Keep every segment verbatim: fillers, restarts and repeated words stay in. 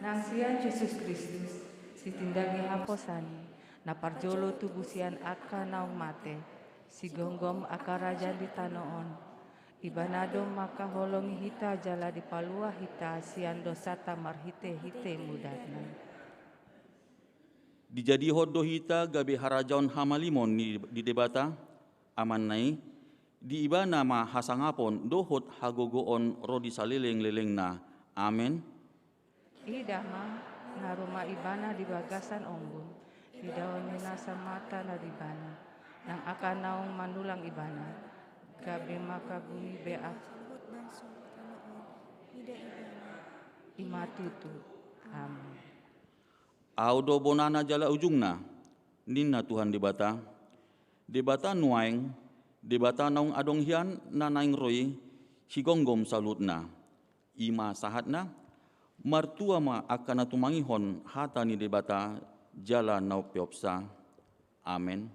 Nang sian Jesus Kristus, sitindangi haposan i, na parjolo tubu sian angka naung mate, sigomgom angka raja di tano on. Ibana do mangkaholongi hita jala dipalua hita sian dosanta marhitehite mudarna. Dijadihon do hita gabe harajaon hamalimon ni, di Debata, Amanna i, di Ibana ma hasangapon dohot hagogoon ro di salelenglelengna. Amen. Ida ma, na ruma Ibana di bagasan ombun, idaon ni nasa mata na di Ibana, nang angka naung manulang Ibana, gabe mangkagumi be angka. Saluhut bangso tano on, ida Ibana. I ma tutu. Amen. Ahu do bonana jala ujungna, ninna Tuhan Debata. Debata nuaeng, Debata naung adong hian na naeng ro i, sigomgom saluhutna. I ma sahatna, martua ma angka na tumangihon hata ni Debata jala na umpeopsa. Amen.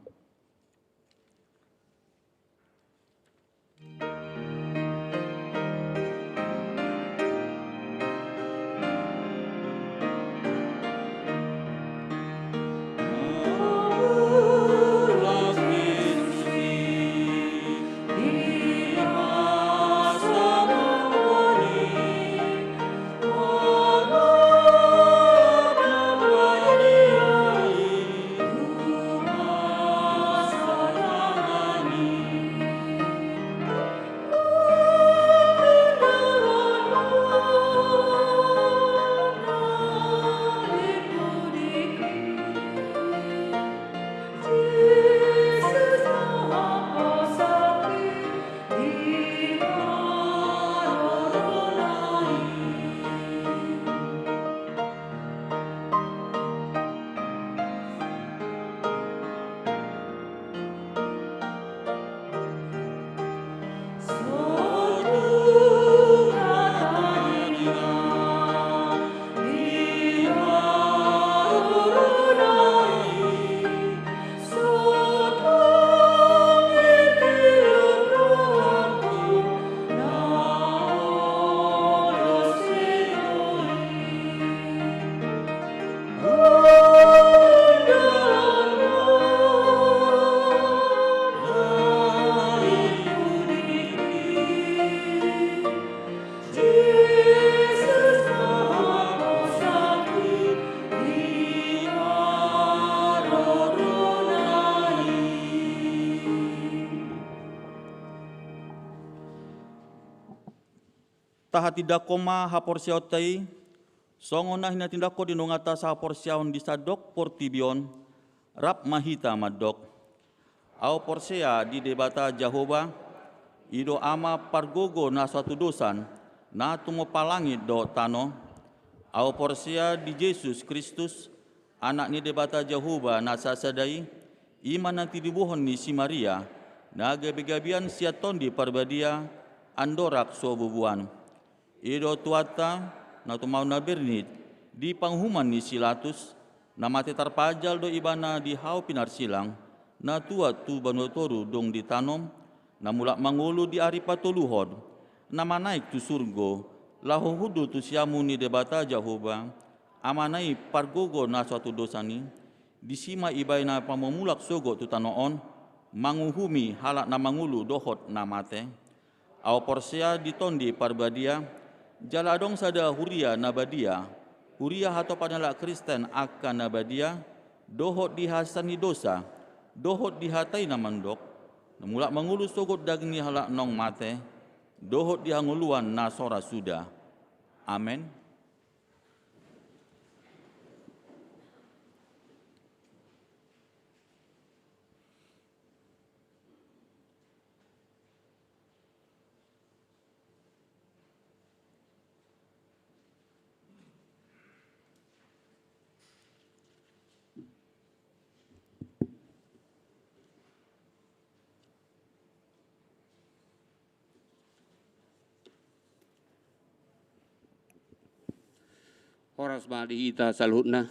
Tahatindangkon ma haporseaonta i, songon na hinatindangkon ni dongan sahaporseaon di sandok portibi on, rap ma hita mandok. Ahu porsea di Debata Jahowa, i do Ama pargogo na so hatudosan, na tumompa langit dohot tano. Ahu porsea di Jesus Kristus, Anak ni Debata Jahowa na sasada i, i ma na tinibohon ni si Maria, na gabegabean sian Tondi Parbadia, andorang so bubuan. I do Tuhanta, na tumaon na bernit, di panguhuman ni si Latus, na mate tarpajal do Ibana di hau pinarsilang, na tuat tu banua toru dung ditanom, na mulak mangolu di ari patoluhon, na manaek tu surgo, laho hundul tu siamun ni Debata Jahowa, Amana i pargogo na so hatudosan i, disi ma Ibana pamomulak sogot tu tano on, manguhumi halak na mangolu dohot na mate. Ahu porsea di Tondi Parbadia, jala adong sada huria na badia, huria hatopan ni halak Kristen angka na badia, dohot di hasesaan ni dosa, dohot di hata i na mandok, na mulak mangolu sogot daging ni halak naung mate, dohot di hangoluan na so ra suda. Amen. Horas ma di hita saluhutna.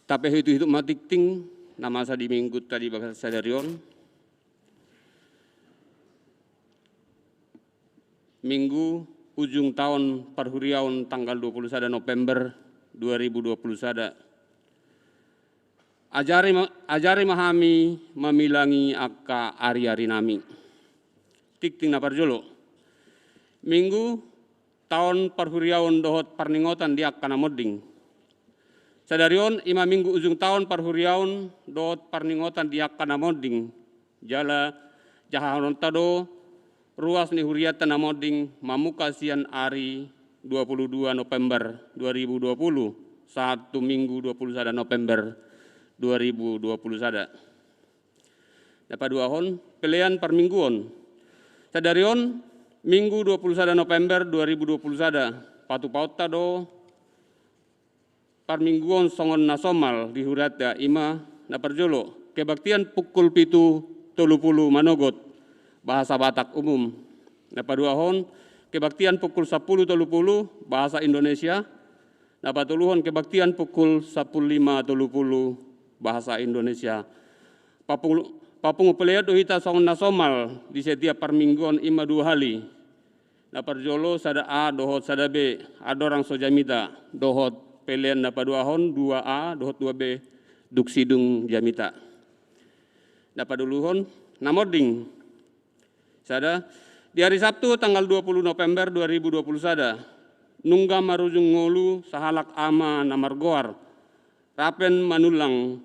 Tapaihut-ihut ma tingting na masa di minggunta di bagasan sadari on. Minggu ujung taon parhuriaon tanggal dua puluh sada November dua ribu dua puluh sada. Ajari ma, ajari ma hami mamilangi angka ari-arinami. Tingting na parjolo. Minggu taon parhuriaon dohot parningotan di angka na monding. Sadari on i ma minggu ujung taon parhuriaon dohot parningotan di angka na monding. Jala jahaononta do ruas ni hurianta na monding mamungka sian ari dua puluh dua November dua ribu dua puluh sahat tu minggu dua puluh sada November dua ribu dua puluh sada. Na paduahon, pelean parmingguon. Sadari on, minggu dua puluh sada November dua ribu dua puluh sada, patupaonta do parmingguon songon na somal di hurianta, i ma na parjolo, kebaktian pukul pitu tolu puluh manogot, bahasa Batak umum. Na paduahon, kebaktian pukul sampulu tolu puluh, bahasa Indonesia. Na patoluhon, kebaktian pukul sampulu lima tolu puluh, bahasa Indonesia. Papung-, papungu pelean do hita songon na somal di setiap parmingguon, i ma dua hali. Na parjolo sada A dohot sada B, andorang so jamita, dohot pelean na paduahon dua A dohot dua B, dung sidung jamita. Na patoluhon, na monding. Sada, di hari Sabtu tanggal dua puluh November dua ribu dua puluh sada, nunga marujung ngolu sahalak ama na margoar Rapen Manullang,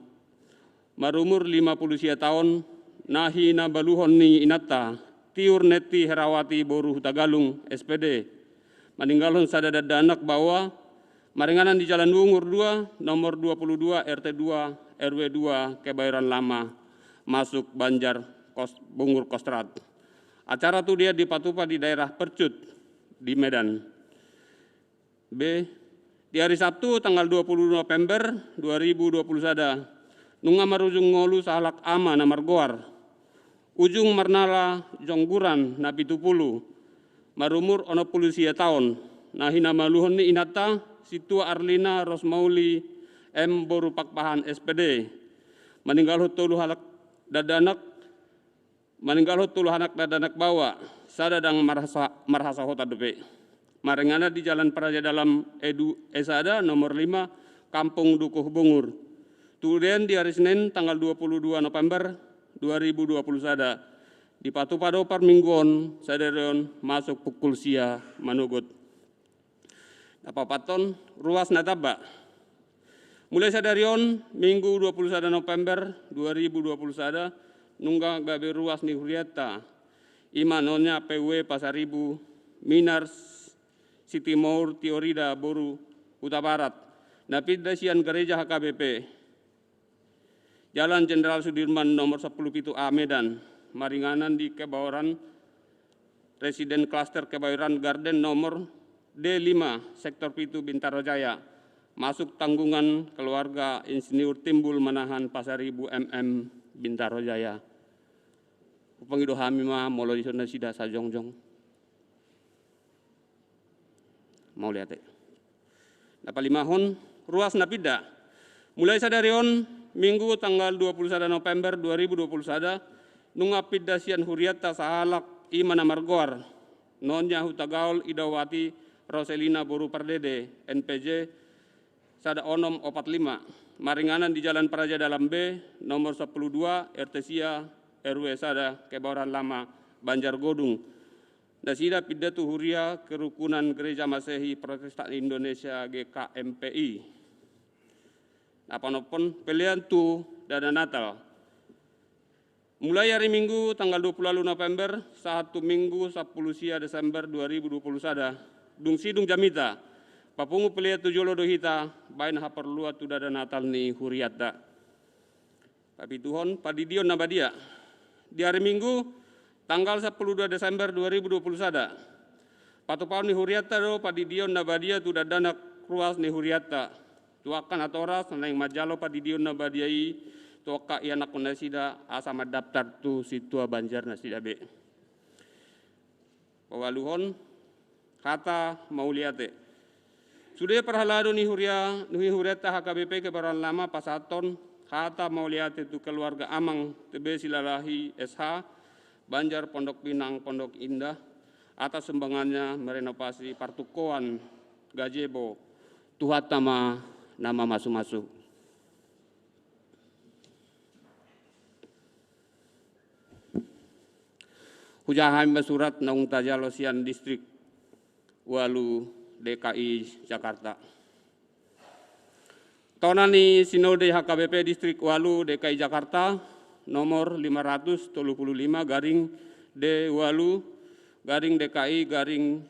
marumur lima puluh sia taon, na hinabaluhon ni inanta, Tiur Neti Herawati boru Hutagalung, S P D, maninggalhon sada dakdanak baoa, maringanan di Jalan Bungur dua, nomor dua puluh dua, R T dua, R W dua, Kebayoran Lama, masuk Banjar Kos-, Bungur Kostrad. Acara tudia dipatupa di daerah Percut, di Medan. B, di hari Sabtu tanggal dua puluh November dua ribu dua puluh sada, nunga marujung ngolu sahalak ama na margoar Ujung Marnala Jongguran na pitu pulu, marumur onom pulu sia taon, na hinabaluhon ni inanta Sintua Arlina Rosmauli M boru Pakpahan, S P D, maninggalhon tolu halak dakdanak, maninggalhon tolu halak dakdanak baoa, sada ndang marhasa-, marhasohotan dope. Maringanan di Jalan Praja Dalam E du-, E sada, nomor lima, Kampung Dukuh Bungur. Tudian di hari Senin tanggal dua puluh dua November dua ribu dua puluh sada, dipatupa do parmingguon sadari on masuk pukul sia manogot. Na paopathon, ruas na tamba. Mulai sadari on, Minggu dua puluh sada November dua ribu dua puluh sada, nunga gabe ruas ni hurianta, ima Nyonya P W Pasaribu Minar Sitimour Tiorida boru Hutabarat, na pinda sian gareja H K B P Jalan Jenderal Sudirman nomor sampulu pitu A Medan, maringanan di Kebayoran, Residen Klaster Kebayoran Garden nomor D lima, Sektor pitu, Bintaro Jaya, masuk tanggungan keluarga Insinyur Timbul Manahan Pasaribu M M, Bintaro Jaya. Hupangido hami ma molo dison nasida sajongjong. Mauliate. Na palimahon, ruas na pinda. Mulai sadari on, Minggu tanggal dua puluh sada November dua ribu dua puluh sada, nunga pinda sian hurianta sahalak, ima na margoar Nyonya Hutagaol Idawati Roselina boru Pardede, N P J sada onom opat lima, maringanan di Jalan Praja Dalam B, nomor sampulu dua, R T sia, R W sada, Kebayoran Lama, Banjar Godung. Nasida pinda tu huria Kerukunan Gereja Masehi Protestan Indonesia, G K M P I. Na panompon, pelean tu dana Natal. Mulai ari Minggu tanggal dua puluh ualu November sahat tu Minggu sampulu sia Desember dua ribu dua puluh sada, dung sidung jamita, papungu pelean tu jolo do hita baen haporluan tu dana Natal ni hurianta. Papituhon, pandidion na badia. Di ari Minggu tanggal sampulu dua Desember dua ribu dua puluh sada, patupaon ni hurianta do pandidion na badia tu dakdanak ruas ni hurianta, tu angka natoras na naeng manjalo pandidion na badia i tu angka ianakhon nasida asa mandaptar tu sintua banjar nasida be. Paualuhon, hata mauliate. Sude parhalado ni huria, ni hurianta H K B P Kebayoran Lama pasahathon hata mauliate tu keluarga Amang T B Silalahi S H, Banjar Pondok Pinang, Pondok Indah, atas sumbangannya merenovasi partungkoan gazebo. Tuhanta ma na mamasumasu. Hujaha hami ma surat naung tajalo sian Distrik Ualu D K I Jakarta. Tona ni Sinode H K B P Distrik Ualu D K I Jakarta, nomor lima ratus tolu puluh lima garing D ualu garing D K I garing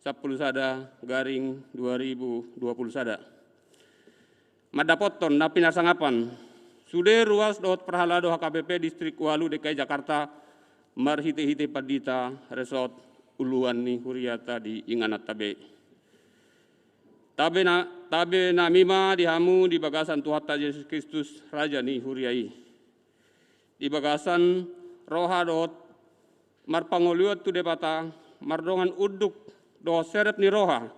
sampulu sada garing dua ribu dua puluh sada. Mandapothon na pinasangapan, sude ruas dohot parhalado H K B P Distrik Ualu D K I Jakarta, marhitehite pandita, resort, uluan ni hurianta di ingananta be. Tabe na, tabe nami ma di hamu di bagasan Tuhanta Jesus Kristus, Raja ni huria i. Di bagasan roha dohot marpangoluan tu Debata, mardongan unduk dohot serep ni roha,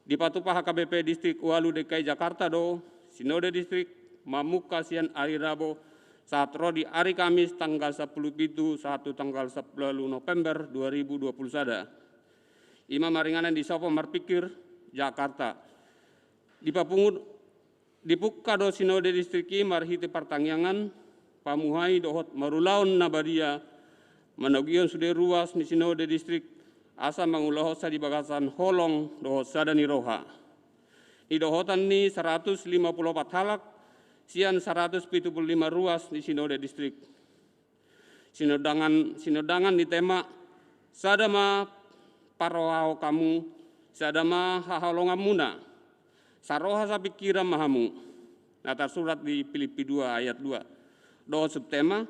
dipatupa H K B P Distrik Ualu D K I Jakarta do Sinode Distrik mamungka sian ari Rabo sahat ro di ari Kamis tanggal sampulu pitu sahat tu tanggal sampulu ualu November dua ribu dua puluh sada. Ima maringanan di Sopo Marpikir, Jakarta. Dipapungu, dipungka do Sinode Distrik i marhite partangiangan, pamuhai dohot marulaon na badia, manogihon sude ruas ni Sinode Distrik asa mangulahonsa di bagasan holong dohot sada ni roha. Nidohotan ni saratus lima pulu opat halak sian saratus pitu pulu lima ruas ni Sinode Distrik. Sinondangan, sinondangan ni tema, sada ma parrohaon hamu, sada ma haholonganmuna, saroha sapingkiran ma hamu, na tarsurat di Pilippi dua ayat dua. Dohot subtema,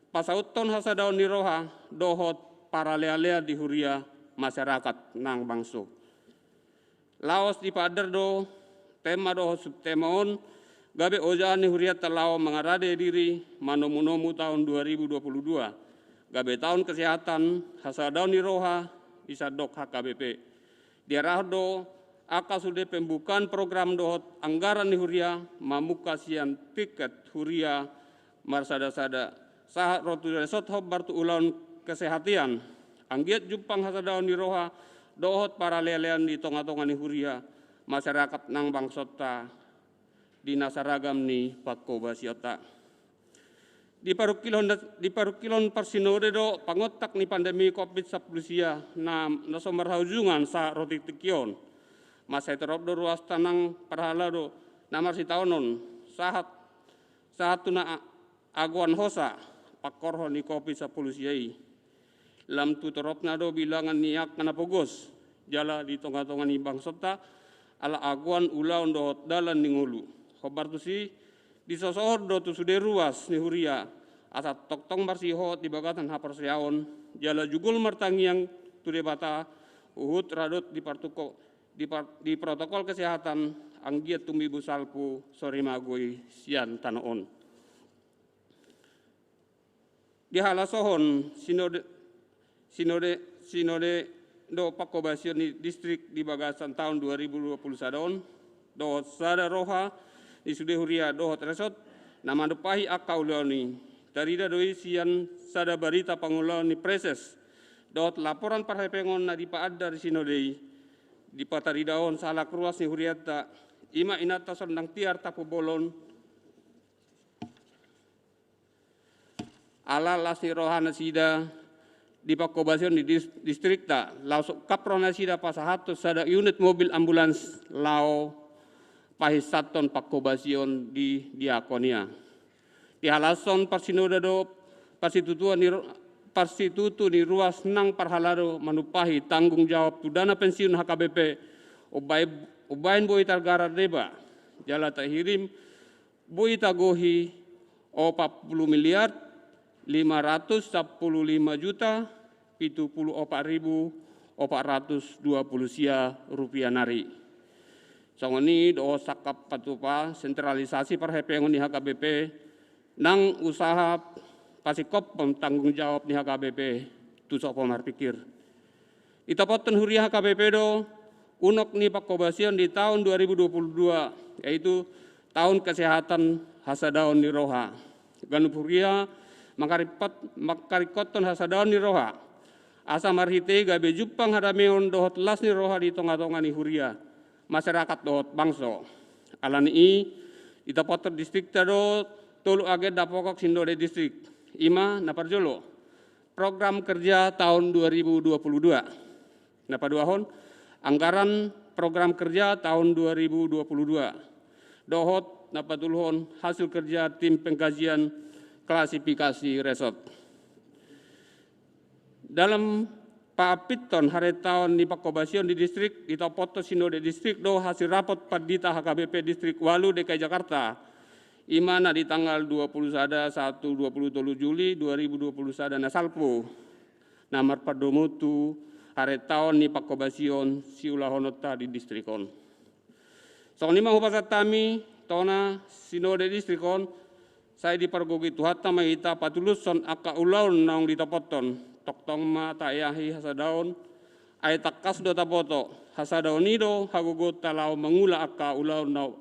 pasauthon hasadaon ni roha dohot paralealean di huria, masyarakat nang bangso. Laos dipaandar do tema dohot subtema on, gabe ojahan ni hurianta laho mangarade diri manomunomu taon dua ribu dua puluh dua, gabe taon kesehatan, hasadaon ni roha di sandok H K B P. Diarahon do angka sude pembukaan program dohot anggaran ni huria, mamungka sian tiket huria marsadasada, sahat ro tu resort hombar tu ulaon kesehatan, anggiat jumpang hasadaon ni roha dohot paralealean di tongatonga ni huria, masyarakat nang bangsonta di na saragam ni pangkobasionta. Diparungkilhon, diparungkilhon parsinode do pangontak ni pandemi Covid sampulu sia na, na so marhaujungan sahat ro tingki on. Mansai torop do ruasta nang parhalado na marsitaonon sahat, sahat tu na a-, agoan hosa pangkorhon ni Covid sampulu sia i. Lam tu toropna do bilangan ni angka na pogos jala di tongatonga ni bangsonta, ala agoan, ulaon dohot dalan ni ngolu. Hombar tusi, disosohon do tu sude ruas ni huria asa tongtong marsihot di bagasan haporseaon jala jugul martangiang tu Debata, huhut radot di partuko-, di par-, di protokol kesehatan, anggiat tumimbo salpu sorimago i sian tano on. Dihalasohon sinode, sinode, sinode do panghobasion ni distrik di bagasan taon dua ribu dua puluh sada on, dohot sada roha ni sude huria dohot resort na manumpahi angka ulaon i. Tarida do i sian sada barita pangulaon ni preses dohot laporan parhepengon na dipaandar sinode i. Dipataridahon sahalak ruas ni hurianta, i ma inanta Sondang Tiar Tampubolon, ala las ni roha nasida di panghobasion di dis-, distrikta, laos ungkap roha nasida pasahathon sada unit mobil ambulans laho pahinsathon panghobasion di diakonia. Dihalashon parsinoda do parsitutuan ni ru-, parsitutu ni ruas nang parhalado manumpahi tanggung jawab tu dana pensiun H K B P umbaen, umbaen boi targarar deba jala tahirim boi tagohi opat puluh miliar lima ratus sampulu lima juta pitu puluh opat ribu opat ratus dua puluh sia rupiah nari. Songon i dohot sangkap patupa sentralisasi parhepengon ni H K B P nang usaha pasingkophon tanggung jawab ni H K B P tu sopo marpikir. Ditapothon huria H K B P do unok ni panghobasion di taon dua ribu dua puluh dua, yaitu taon kesehatan hasadaon ni roha. Ganup huria mangkaripot-, mangkaringkothon hasadaon ni roha asa marhite i gabe jumpang hadameon dohot las ni roha di tongatonga ni huria, masyarakat dohot bangso. Alani i, ditapothon distrikta do tolu agenda pokok sinode distrik. I ma na parjolo, program kerja taon dua ribu dua puluh dua. Na paduahon, anggaran program kerja taon dua ribu dua puluh dua. Dohot na patoluhon, hasil kerja tim pengkajian klasifikasi resort. Dalam paampithon haretaon ni panghobasion di distrik, ditapothon sinode distrik do hasil rapot pandita H K B P Distrik Ualu D K I Jakarta, i ma na di tanggal dua puluh sada, satu, dua puluh tolu Juli dua ribu dua puluh sada na salpu, na marpandomu tu haretaon ni panghobasion siulahononta di distrik on. Songon i ma hupasahat hami, tona sinode distrik on, sai dipargogoi Tuhanta ma hita patulushon angka ulaon naung ditapothon. Tongtong ma taeahi hasadaon, ai tangkas do taboto, hasadaon i do hagogoonta laho mangula angka ulaon na,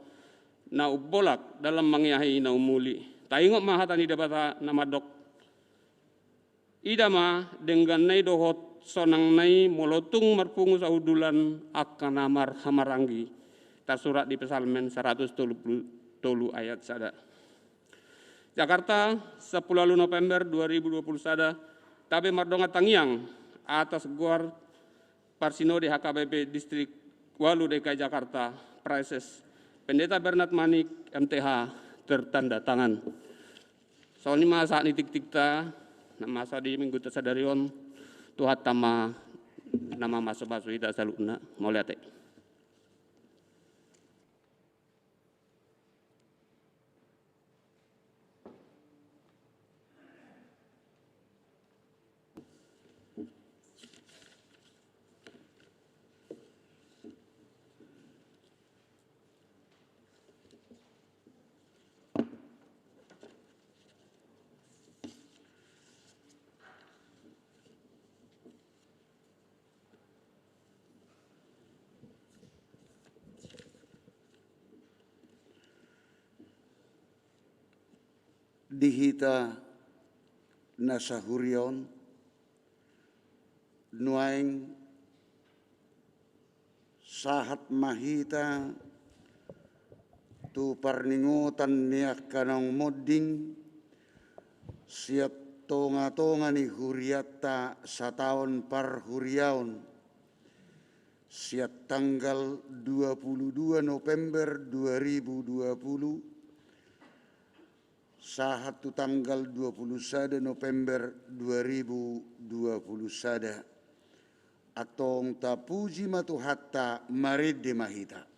na umbolak dalam mangeahi na umuli. Taingot ma hata ni Debata na mandok: Ida ma dengganna i dohot sonangna i molo tung marpungu sahundulan angka na marhamaranggi. Tarsurat di Psalmen saratus tolu pulu tolu ayat sada. Jakarta, sampulu ualu November dua ribu dua puluh sada, tabe mardongan tangiang atas goar parsinode H K B P Distrik Ualu D K I Jakarta, Praeses Pendeta Bernard Manik, M T H, tertanda tangan. Songon i ma sahat ni tingtingta na masa di mingguta sadari on. Tuhanta ma na mamasumasu hita saluhutna. Mauliate. Di hita na sahuria on, nuaeng sahat ma hita tu parningotan ni angka naung monding sian tongatonga ni hurianta sataon parhuriaon, sian tanggal dua puluh dua November dua ribu dua puluh Sahat tu tanggal dua puluh sada November dua ribu dua puluh sada. Antong tapuji ma Tuhanta, marende ma hita.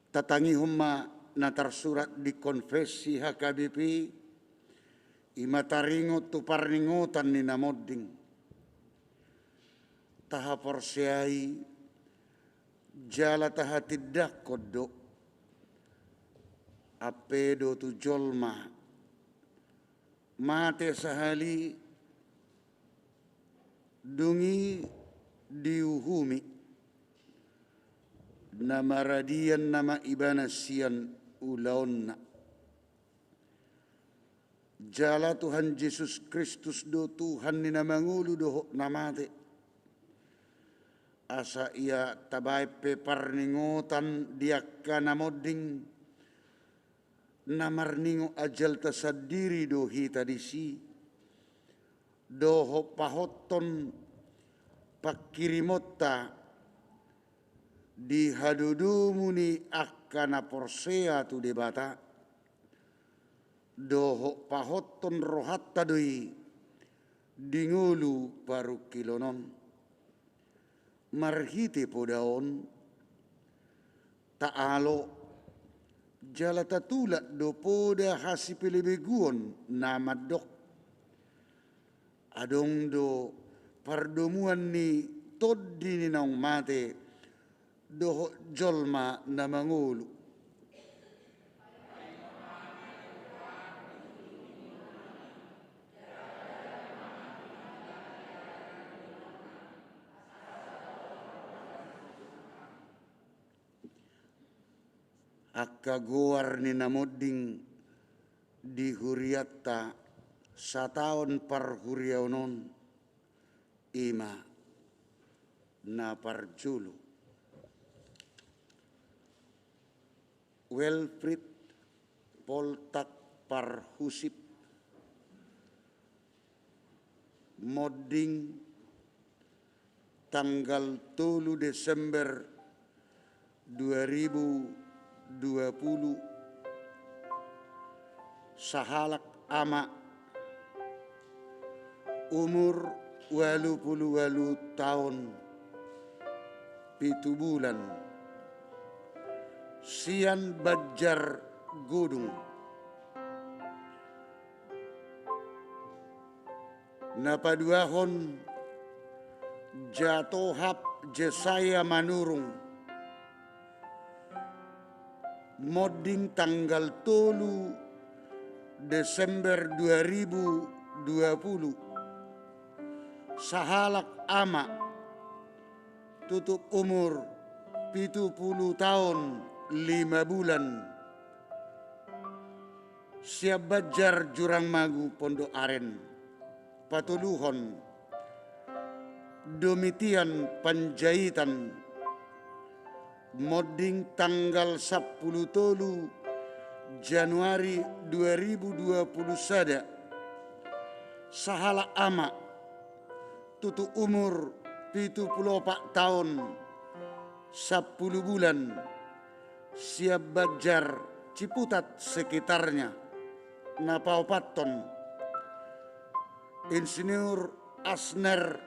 Tatangihon ma na tarsurat di Konfessi H K B P, i ma taringot tu parningotan ni na monding. Tahaporseai jala tahatindangkon do, ampe do tu jolma mate sahali, dung i diuhumi, na maradian nama ibana sian ulaonna. Jala Tuhan Jesus Kristus do Tuhan ni na mangolu dohot na mate. Asa ia tabaen pe parningotan di angka na monding, na marningot ajalta sandiri do hita disi, dohot pahothon pangkirimonta di hadodomu ni angka na porsea tu Debata, dohot pahothon rohanta do i di ngolu parungkilon on. Marhite poda on, taalo jala tatulak do poda hasipelebeguon na mandok: Adong do pardomuan ni tondi ni naung mate dohot jolma na mangolu. Angka goar ni na monding di hurianta sataon parhuriaon on, i ma na parjolo: Wilfried Poltak Parhusip, monding tanggal tolu Desember dua ribu dua puluh, sahalak ama, umur ualu pulu ualu taon pitu bulan, sian Banjar Godung. Na paduahon, Jatohap Jesaya Manurung, monding tanggal tolu Desember dua ribu dua puluh, sahalak ama, tutup umur pitu pulu taon lima bulan, sian Banjar Jurangmangu Pondok Aren. Patoluhon, Domitian Panjaitan, monding tanggal sampulu tolu Januari dua ribu dua puluh sada, sahalak ama, tutup umur pitu pulu opat taon Sampulu bulan, Sianbanjar Ciputat sekitarnya. Na paopathon, Insinyur Asner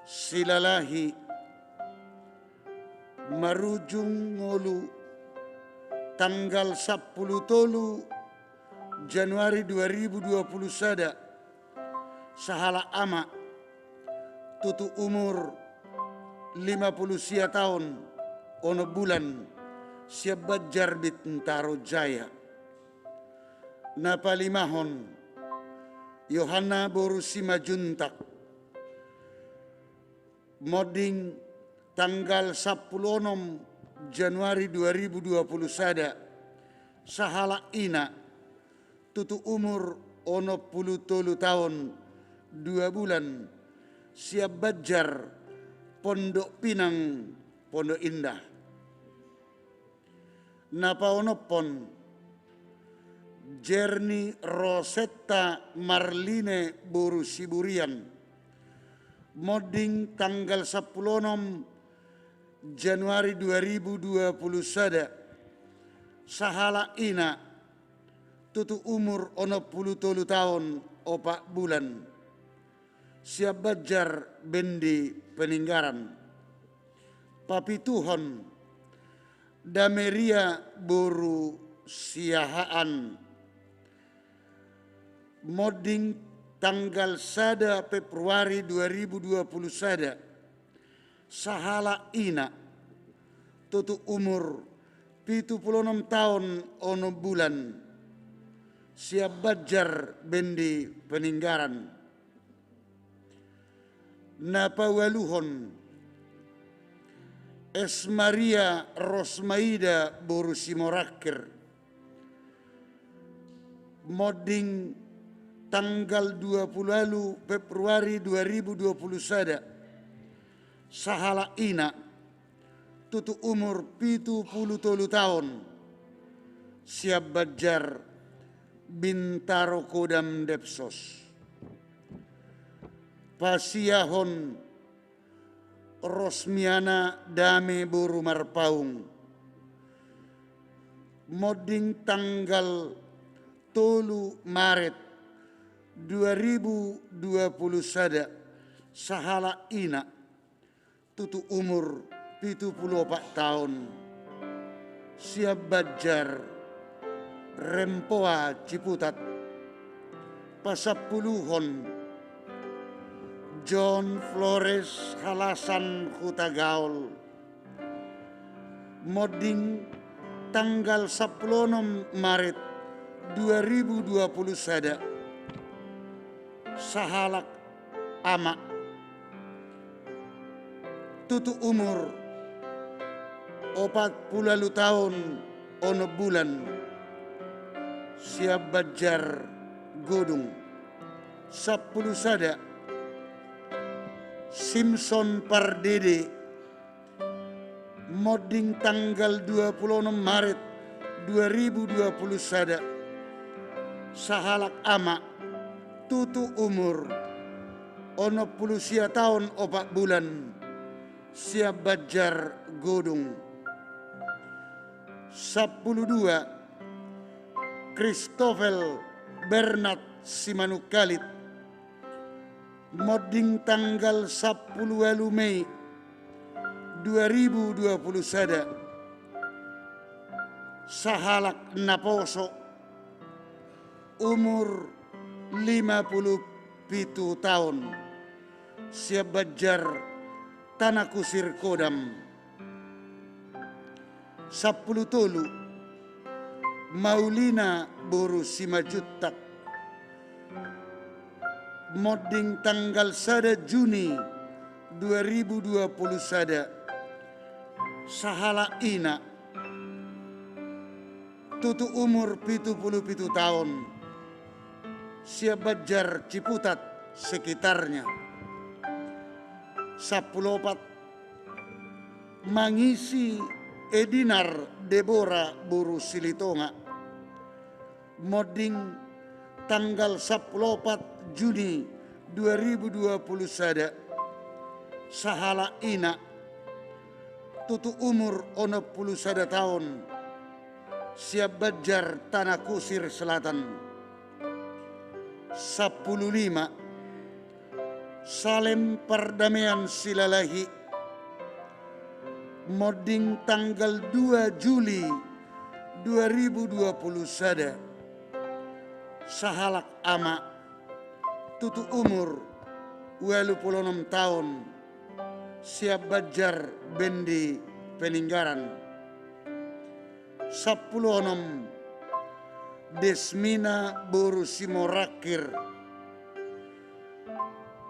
Silalahi, marujung ngolu tanggal sampulu tolu Januari dua ribu dua puluh sada, sahalak ama, tutu umur lima puluh sia taon onom bulan, Sianbanjar Bintaro Jaya. Na palimahon, Yohanna boru Simanjuntak, monding tanggal sampulu onom Januari dua ribu dua puluh sada, sahalak ina, tutu umur onom puluh tolu taon dua bulan, Sianbanjar Pondok Pinang, Pondok Indah. Na paonomhon, Jerni Rosetta Marline boru Siburian, monding tanggal sampulu onom Januari dua ribu dua puluh sada, sahalak ina, tutu umur onom puluh tolu taon opat bulan, Sianbanjar Bendi Peninggaran. Papituhon, Dameria boru Siahaan, monding tanggal sada Februari dua ribu dua puluh sada, sahalak ina, tutu umur pitu puluh onom taon onom bulan, Sianbanjar Bendi Peninggaran. Na paualuhon, Es Maria Rosmaida boru Simorangkir, monding tanggal dua puluh ualu Februari dua ribu dua puluh sada, sahalak ina, tutu umur pitu puluh tolu taon, Sianbanjar Bintaro Kodam Depsos. Pasiahon, Rosmiana Dame boru Marpaung, monding tanggal tolu Maret dua ribu dua puluh sada, sahalak ina, tutu umur pitu puluh opat taon, Sianbanjar Rempoa Ciputat. Pasampuluhon, John Flores Halasan Hutagaol, monding tanggal sampulu onom Maret dua ribu dua puluh sada, sahalak ama, tutu umur opat puluh ualu taon onom bulan, Sianbanjar Godung. Sampulu sada, Simson Pardede, monding tanggal dua puluh onom Maret dua ribu dua puluh sada, sahalak ama, tutu umur onom puluh sia taon opat bulan, Sianbanjar Godung. Sampulu dua, Christoffel Bernard Simanungkalit, monding tanggal sampulu ualu Mei dua ribu dua puluh sada, sahalak naposo, umur lima puluh pitu taon, Sianbanjar Tana Kusir Kodam. Sampulu tolu, Maulina boru Simanjuntak, monding tanggal sada Juni dua ribu dua puluh sada, sahalak ina, tutu umur pitu puluh pitu taon, Sianbanjar Ciputat sekitarnya. Sampulu opat, Mangisi Edinar Debora boru Silitonga, monding tanggal sampulu opat Juni dua ribu dua puluh sada, sahalak ina, Tutu umur onom pulu sada taon, sian Banjar, Tanah Kusir Selatan. Sampulu lima, Salem Pardamean Silalahi, monding tanggal dua Juli dua ribu dua pulu sada. Sahalak ama, tutu umur ualu pulu onom taon, sian Banjar, Bendi Peninggaran. Sampulu onom, Desmina boru Simorangkir,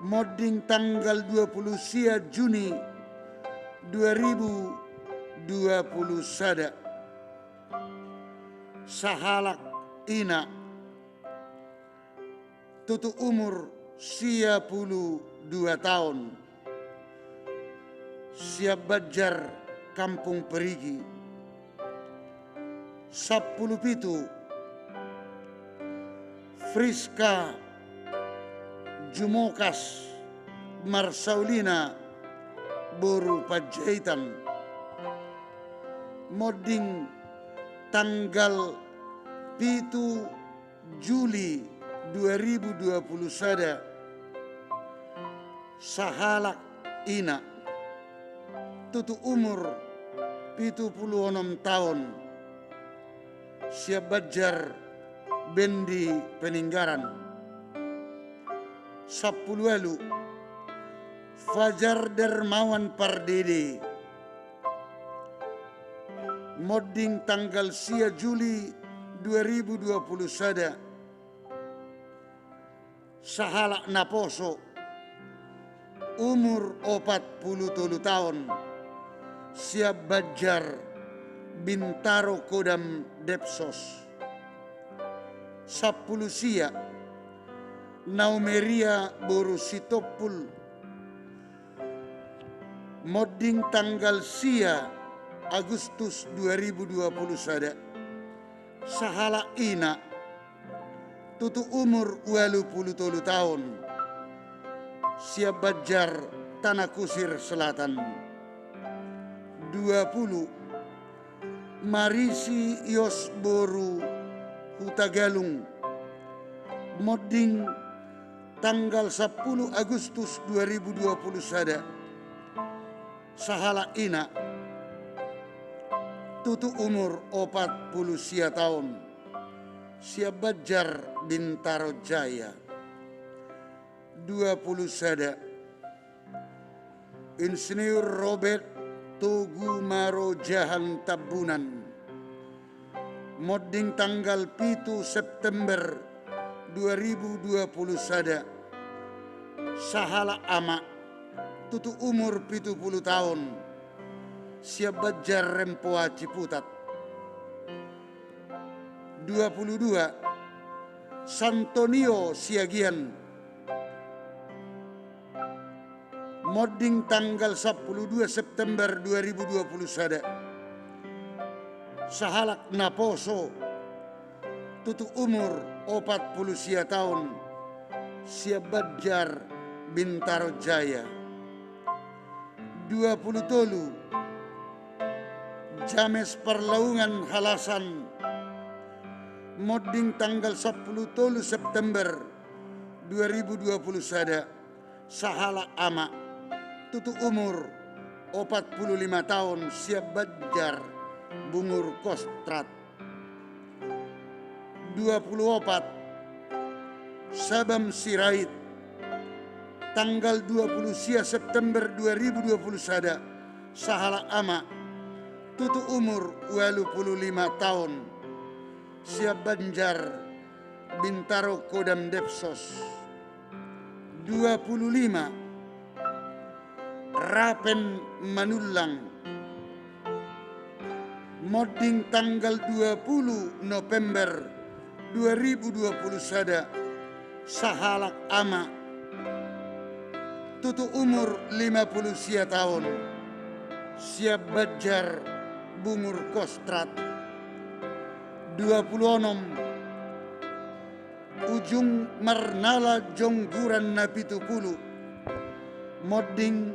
monding tanggal dua pulu sia Juni dua ribu dua pulu sada. Sahalak ina, tutu umur sia pulu dua taon, sian Banjar, Kampung Perigi. Sampulu pitu, Friska Jumokas Marsaulina boru Panjaitan, monding tanggal pitu Juli dua ribu dua pulu sada. Sahalak ina, tutu umur pitu pulu onom taon, sian Banjar, Bendi Peninggaran. Sampulu ualu, Fajar Dermawan Pardede, monding tanggal sia Juli dua ribu dua pulu sada. Sahalak naposo, umur opat pulu tolu taon, sian Banjar, Bintaro Kodam Depsos. Sampulu sia, Naumeria boru Sitompul, monding tanggal sia Agustus dua ribu dua pulu sada. Sahalak ina, tutu umur ualu pulu tolu taon, sian Banjar, Tanah Kusir Selatan. Dua pulu, Marisi Yos boru Hutagalung, monding tanggal sampulu Agustus dua ribu dua pulu sada. Sahalak ina, tutu umur opat pulu sia taon, sian Banjar, Bintaro Jaya. Dua pulu sada, Insinyur Robert Togu Marojahan Tambunan, monding tanggal pitu September dua ribu dua pulu sada. Sahalak ama, tutu umur pitu pulu taon, sian Banjar, Rempoa Ciputat. Dua pulu dua, Santonio Siagian, monding tanggal sampulu dua September dua ribu dua pulu sada. Sahalak naposo, tutu umur opat pulu sia taon, sian Banjar, Bintaro Jaya. Dua pulu tolu, James Parlaungan Halasan, monding tanggal sampulu tolu September dua ribu dua pulu sada. Sahalak ama, tutu umur opat pulu lima taon, sian Banjar, Bungur Kostrat. Dua pulu opat, Sabam Sirait, tanggal dua pulu sia September dua ribu dua pulu sada. Sahalak ama, tutu umur ualu pulu lima taon, sian Banjar, Bintaro Kodam Depsos. Dua pulu lima, Rapen Manullang, monding tanggal dua pulu November dua ribu dua pulu sada. Sahalak ama, tutu umur lima pulu sia taon, sian Banjar, Bungur Kostrat. Dua pulu onom, Ujung Marnala Jongguran na pitu pulu, monding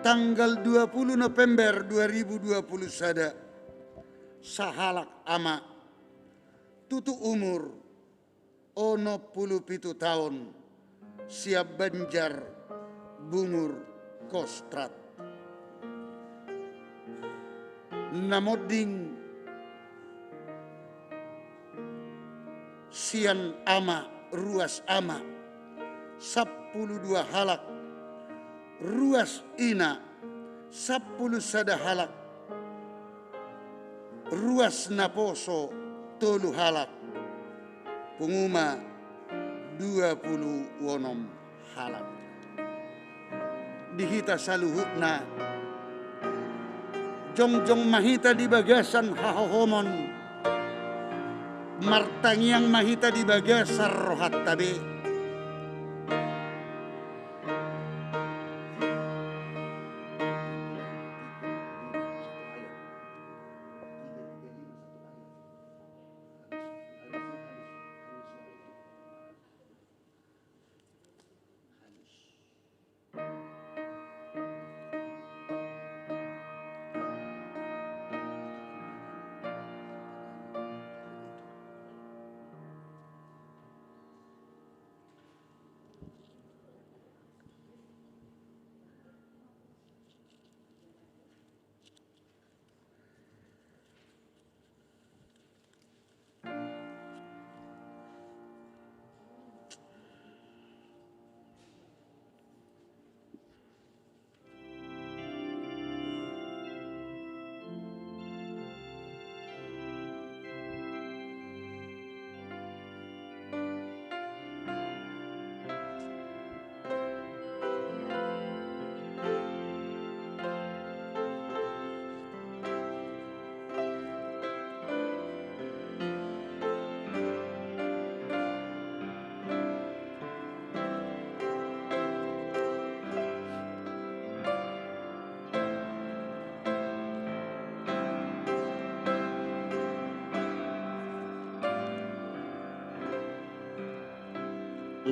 Tanggal dua puluh November dua ribu dua puluh sada, sahalak ama, tutu umur onom pulu pitu taon, sian Banjar Bungur Kostrad. Na monding sian ama, ruas ama, sampulu dua halak, ruas ina, sampulu sada halak, ruas naposo, tolu halak, pungu ma, dua pulu onom halak. Di hita saluhutna, jongjong ma hita di bagasan hahohomon, martangiang ma hita di bagasan rohanta be.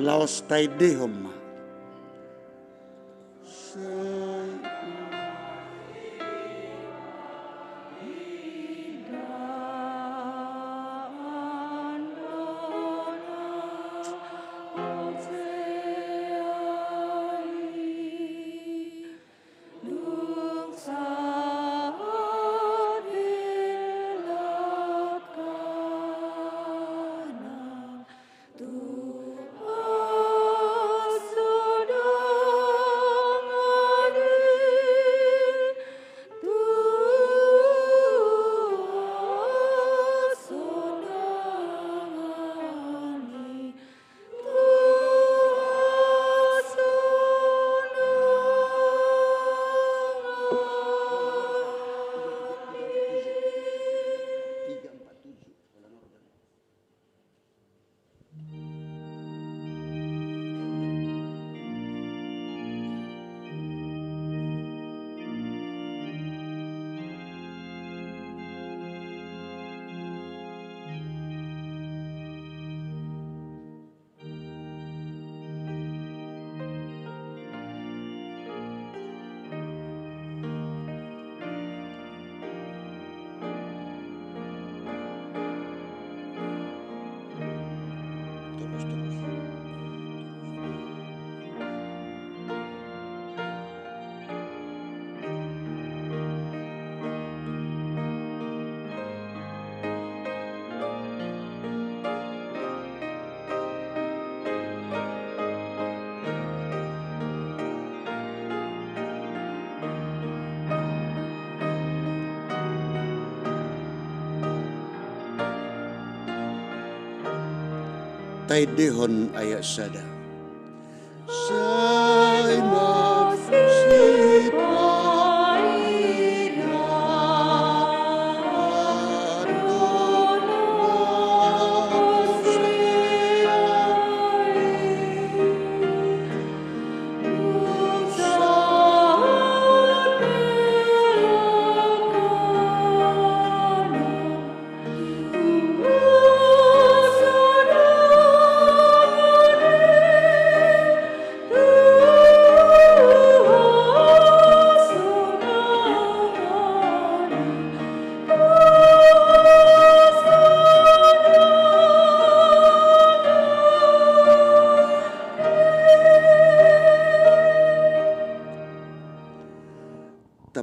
Laos taendehon ma. Taendehon ayat sada. Sai ma sipainganon.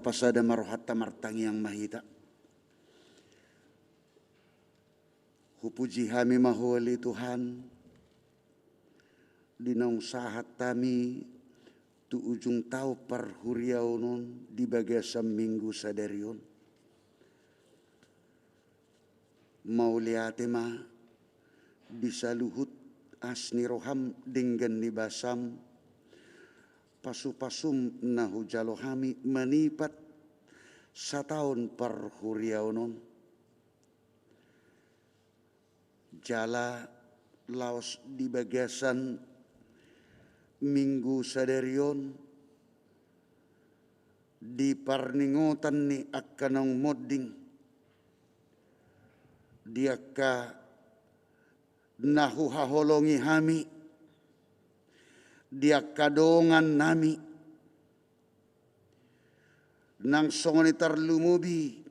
Pasada ma rohanta, martangiang ma hita. Hupuji hami ma Ho ale Tuhan, di naung sahat hami tu ujung taon parhuriaon on di bagasan Minggu sadari on. Mauliate ma di saluhut asi ni roham denggan ni basam, pasupasum na hujalo hami manipat sataon parhuriaon on. Jala laos di bagasan Minggu sadari on, di parningotan ni angka naung monding, di angka na huhaholongi hami, di angka dongannami, nang songon i tarlumobi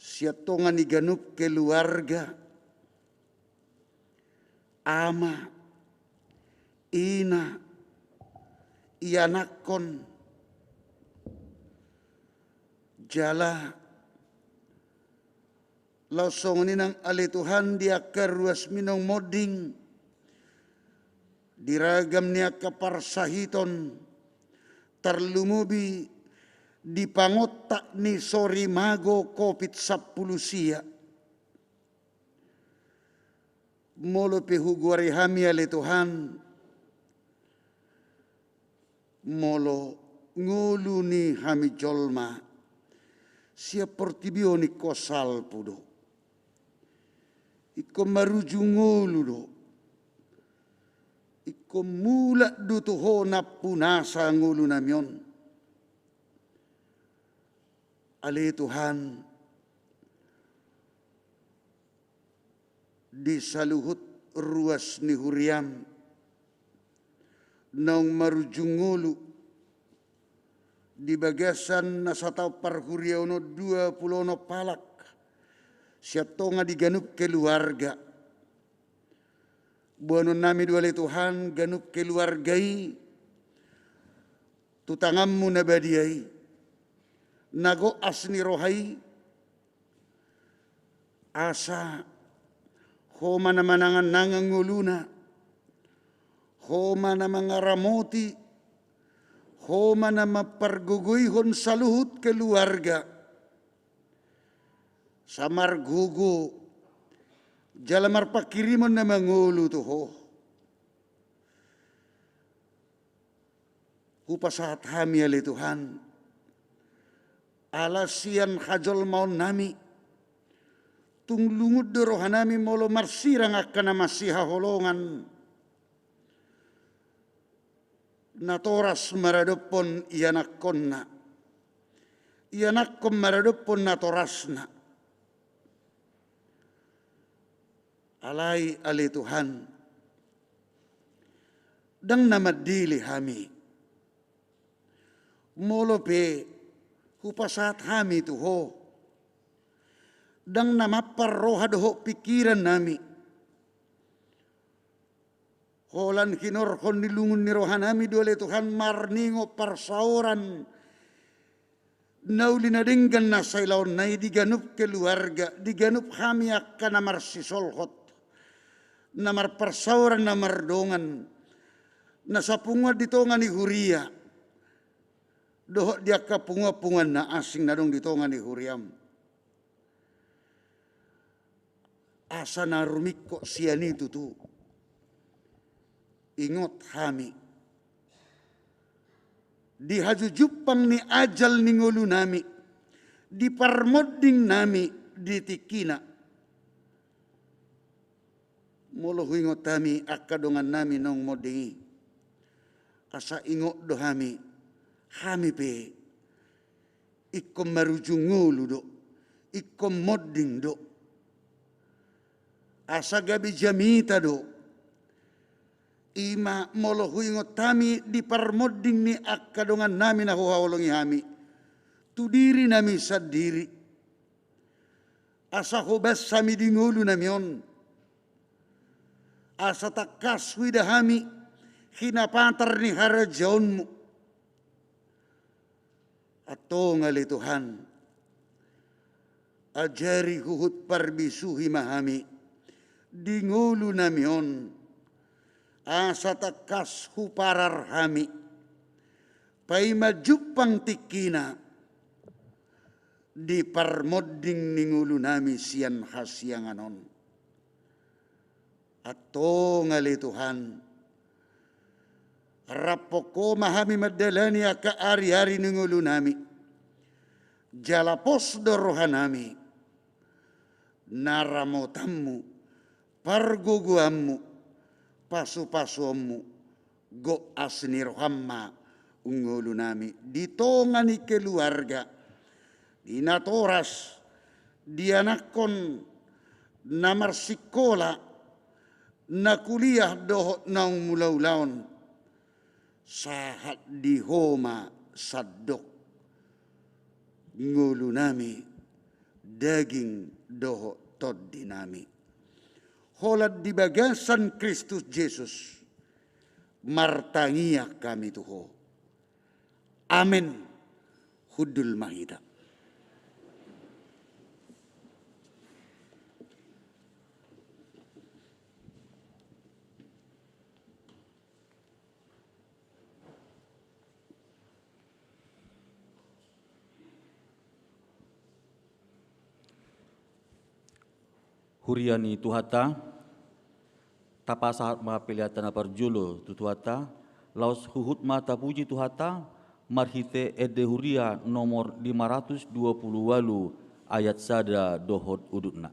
sian tonga ni ganup keluarga, ama, ina, ianakhon, jala laos songon i nang ale Tuhan di angka ruasmi naung monding, di ragam ni angka parsahiton, tarlumobi di pangontak ni sorimago Covid sampulu sia. Molo pe hugoari hami ale Tuhan, molo ngolu ni hami jolma sian portibi on ingkon salpu do, ingkon marujung ngolu do, ingkon mulak do tu Ho nampunasa ngolunami on. Ale Tuhan, di saluhut ruas ni huriam naung marujung ngolu di bagasan na sataon parhuriaon on, dua pulu onom halak sian tonga di ganup keluarga. Boanonnami do ale Tuhan ganup keluarga i tu tanganmu na badia i, na gok asi ni roha i, asa Ho ma na mananganangan ngoluna, Ho ma na mangaramoti, Ho ma na mampargogoihon saluhut keluarga. Sai margogo jala marpanghirimon na mangolu tu Ho. Hupasahat hami ale Tuhan, ala sian hajolmaonnami, tung lungun do rohanami molo marsirang angka na masihaholongan, natoras maradophon ianakhonna, ianakhon maradophon natorasna. Alai ale Tuhan, ndang na mandele hami. Molo pe hupasahat hami tu Ho, ndang na mampar roha dohot pingkirannami. Holan hinorhon ni lungun ni rohanami do ale Tuhan marningot parsaoran na uli na denggan na sailaonna i di ganup keluarga, di ganup hami angka na marsisolhot, na marparsaoran, na mardongan, na sapunguan di tonga ni huria, dohot di angka punguan-punguan na asing na adong di tonga ni huriam. Asa na rumingkot sian i tutu, ingot hami di hajujumpang ni ajal ni ngolunami, di parmondingnami di tingkina. Molo huingot hami angka dongannami naung monding i, asa ingot do hami, hami pe ingkon marujung ngolu do, ingkon monding do. Asa gabe jamita do. I ma molo huingot hami di parmonding ni angka dongannami na huhaholongi hami tu dirinami sandiri. Asa hobas hami di ngolunami on. Asa tangkas huida hami hinapatar ni harajaonmu. Antong ale Tuhan, ajari huhut parbisuhi ma hami di ngolunami on, asa tangkas huparar hami, paima jumpang tingkina di parmonding ni ngolunami sian hasiangan on. Antong ale Tuhan, raphon Ho ma hami mandalani angka ari-ari ni ngolunami. Jala pos do rohanami, na ramotanmu, pargogoanmu, pasupasuonmu, goas ni roham ma ngolunami di tonga ni keluarga, di natoras, di anakkon na marsikola, na kuliah dohot naung mulaulaon, sahat di Ho ma sandok ngolunami, daging dohot tondinami. Holan di bagasan Kristus Jesus, martangiang hami tu Ho. Amen. Hundul ma hita. Huria ni Tuhanta, tapasahat ma peleanta na parjolo tu Tuhanta, laos huhut ma tapuji Tuhanta, marhite Ende Huria nomor lima ratus dua puluh ualu ayat sada dohot udutna.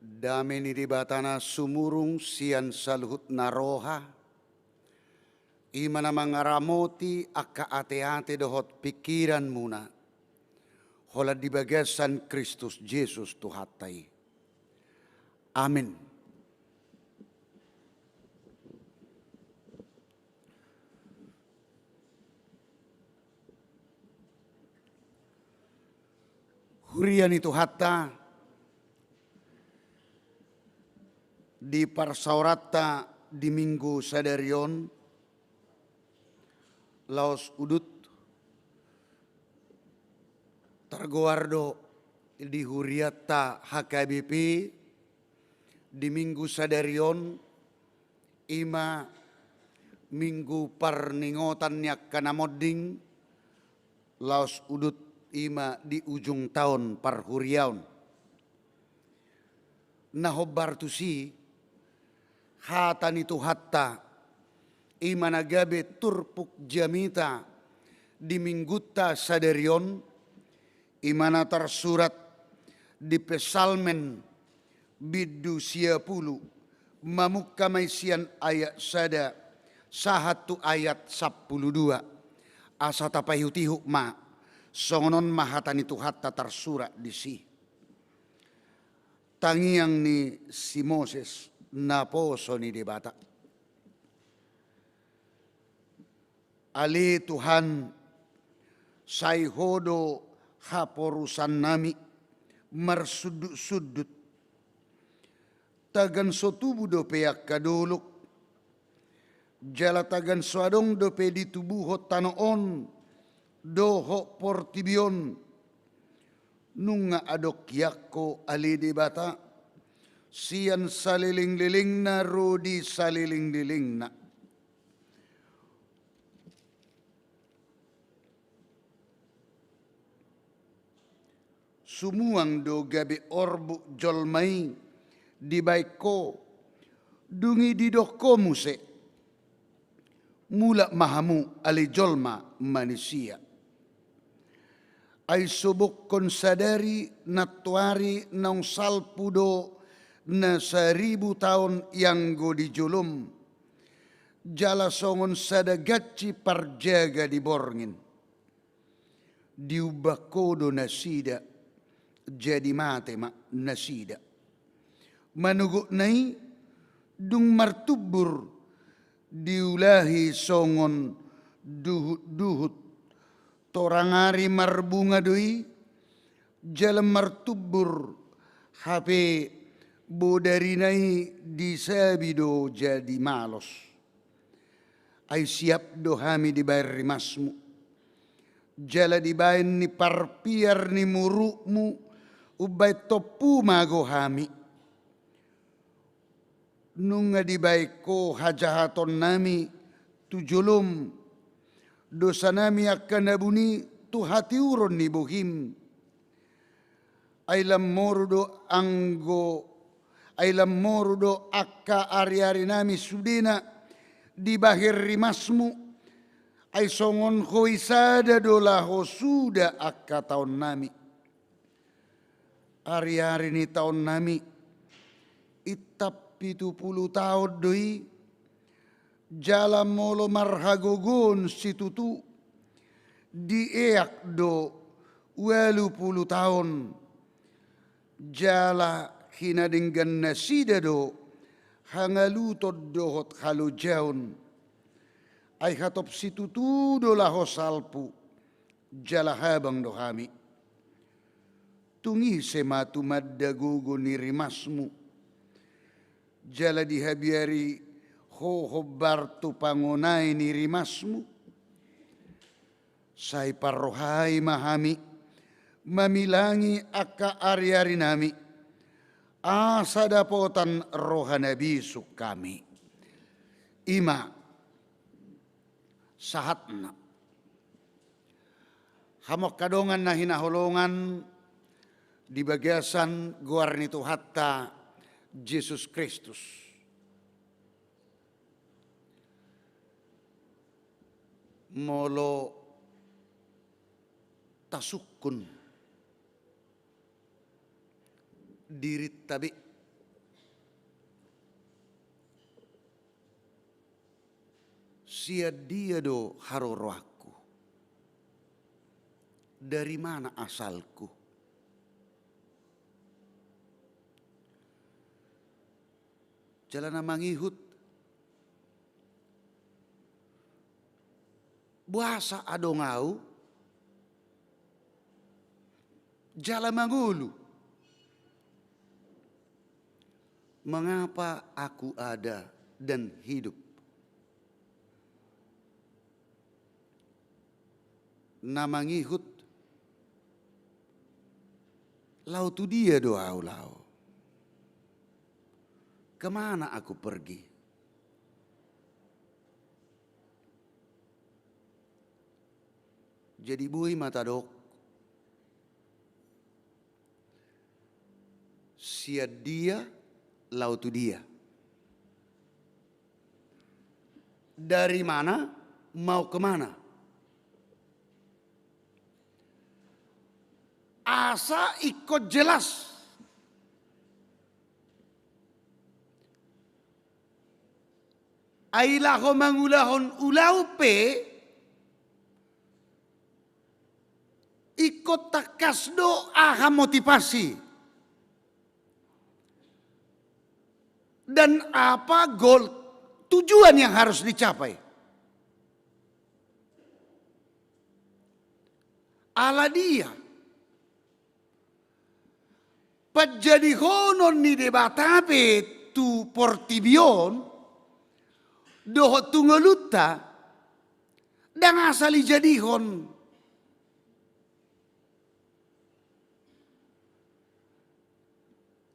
Dame ni Debata na sumurung sian saluhut na roha, i ma na mangaramoti angka ateate dohot pingkiranmuna, holan di bagasan Kristus Jesus Tuhanta i. Amin. Huria ni Tuhanta, di parsaoranta di Minggu sadari on, laos udut targoar do di hurianta H K B P di Minggu sadari on, i ma Minggu parningotan ni angka na monding, laos udut i ma di ujung taon parhuriaon. Na hombar tusi, hata ni Tuhanta, i ma na gabe turpuk jamita di Minggunta sadari on, i ma na tarsurat di Psalmen bindu sia pulu, mamungka ma i sian ayat sada sahat tu ayat sampulu dua. Asa tapaihutihut ma, songon on ma hata ni Tuhanta tarsurat disi. Tangiang ni si Moses, naposo ni Debata. Ale Tuhan, sai Ho do haporusannami marsundutsundut. Tagan so tubu dope angka dolok, jala tagan so adong dope ditubuhon tano on dohot portibi on, nunga adong hian Ho, ale Debata, sian salelenglelengna ro di salelenglelengna. Sumuang do gabe orbuk jolma i dibaen Ho, dung i didok Ho muse: Mulak ma hamu, ale jolma manisia. Ai sobokhon sadari nantoari naung salpu do na saribu taon i anggo di jolom, jala songon sada ganci parjaga di borngin. Diumbahen Ho do nasida, jadi mate ma nasida. Manogotna i, dung martumbur diulahi songon duhutduhut, torang ari marbunga do i, jala martumbur, hape bodarina i disabi do jadi malos. Ai siap do hami dibaen rimasmu, jala dibaen ni parpiar ni murukmu, umbaen tompu mago hami. Nunga dibaen Ho hajahatonnami tu jolom, dosanami angka na buni tu hatiuron ni bohim. Ai lam moru do anggo, ai lam moru do angka ariarinami sudena dibahen rimasmu, ai songon Ho i sada do laho suda angka taonnami. Ariari ni taonnami, intap pitu pulu taon do i, jala molo marhagogoon situtu, dieak do ualu pulu taon, jala hinadenggan nasida do hangaluton dohot halojaon. Ai hatop situtu do laho salpu, jala habang do hami. Tung ise ma tumanda gogo ni rimasmu, jala dihabiari Ho hombar tu pangonai ni rimasmu? Sai parrohai ma hami mamilangi angka ariarinami, asa dapotan roha na bisuk hami. I ma sahatna. Hamu angka dongan na hinaholongan di bagasan goar ni Tuhanta Jesus Kristus. Molo tasungkun dirinta be, Sian dia do haroroanku? Dari mana asalku? Jala na mangihut, boasa adong ahu? Jala mangolu, mengapa aku ada dan hidup? Na mangihut, laho tu dia do ahu laho? Kemana aku pergi? Jadi boi ma tadok, sian dia laho tu dia? Dari mana mau kemana? Asa ingkon jelas. Ai laho mangulahon ulaon pe, ingkon tangkas do aha motivasi dan apa goal, tujuan yang harus dicapai. Ala dia? Panjadihonon ni Debata pe tu portibi on dohot tu ngolunta, ndang asal dijadihon.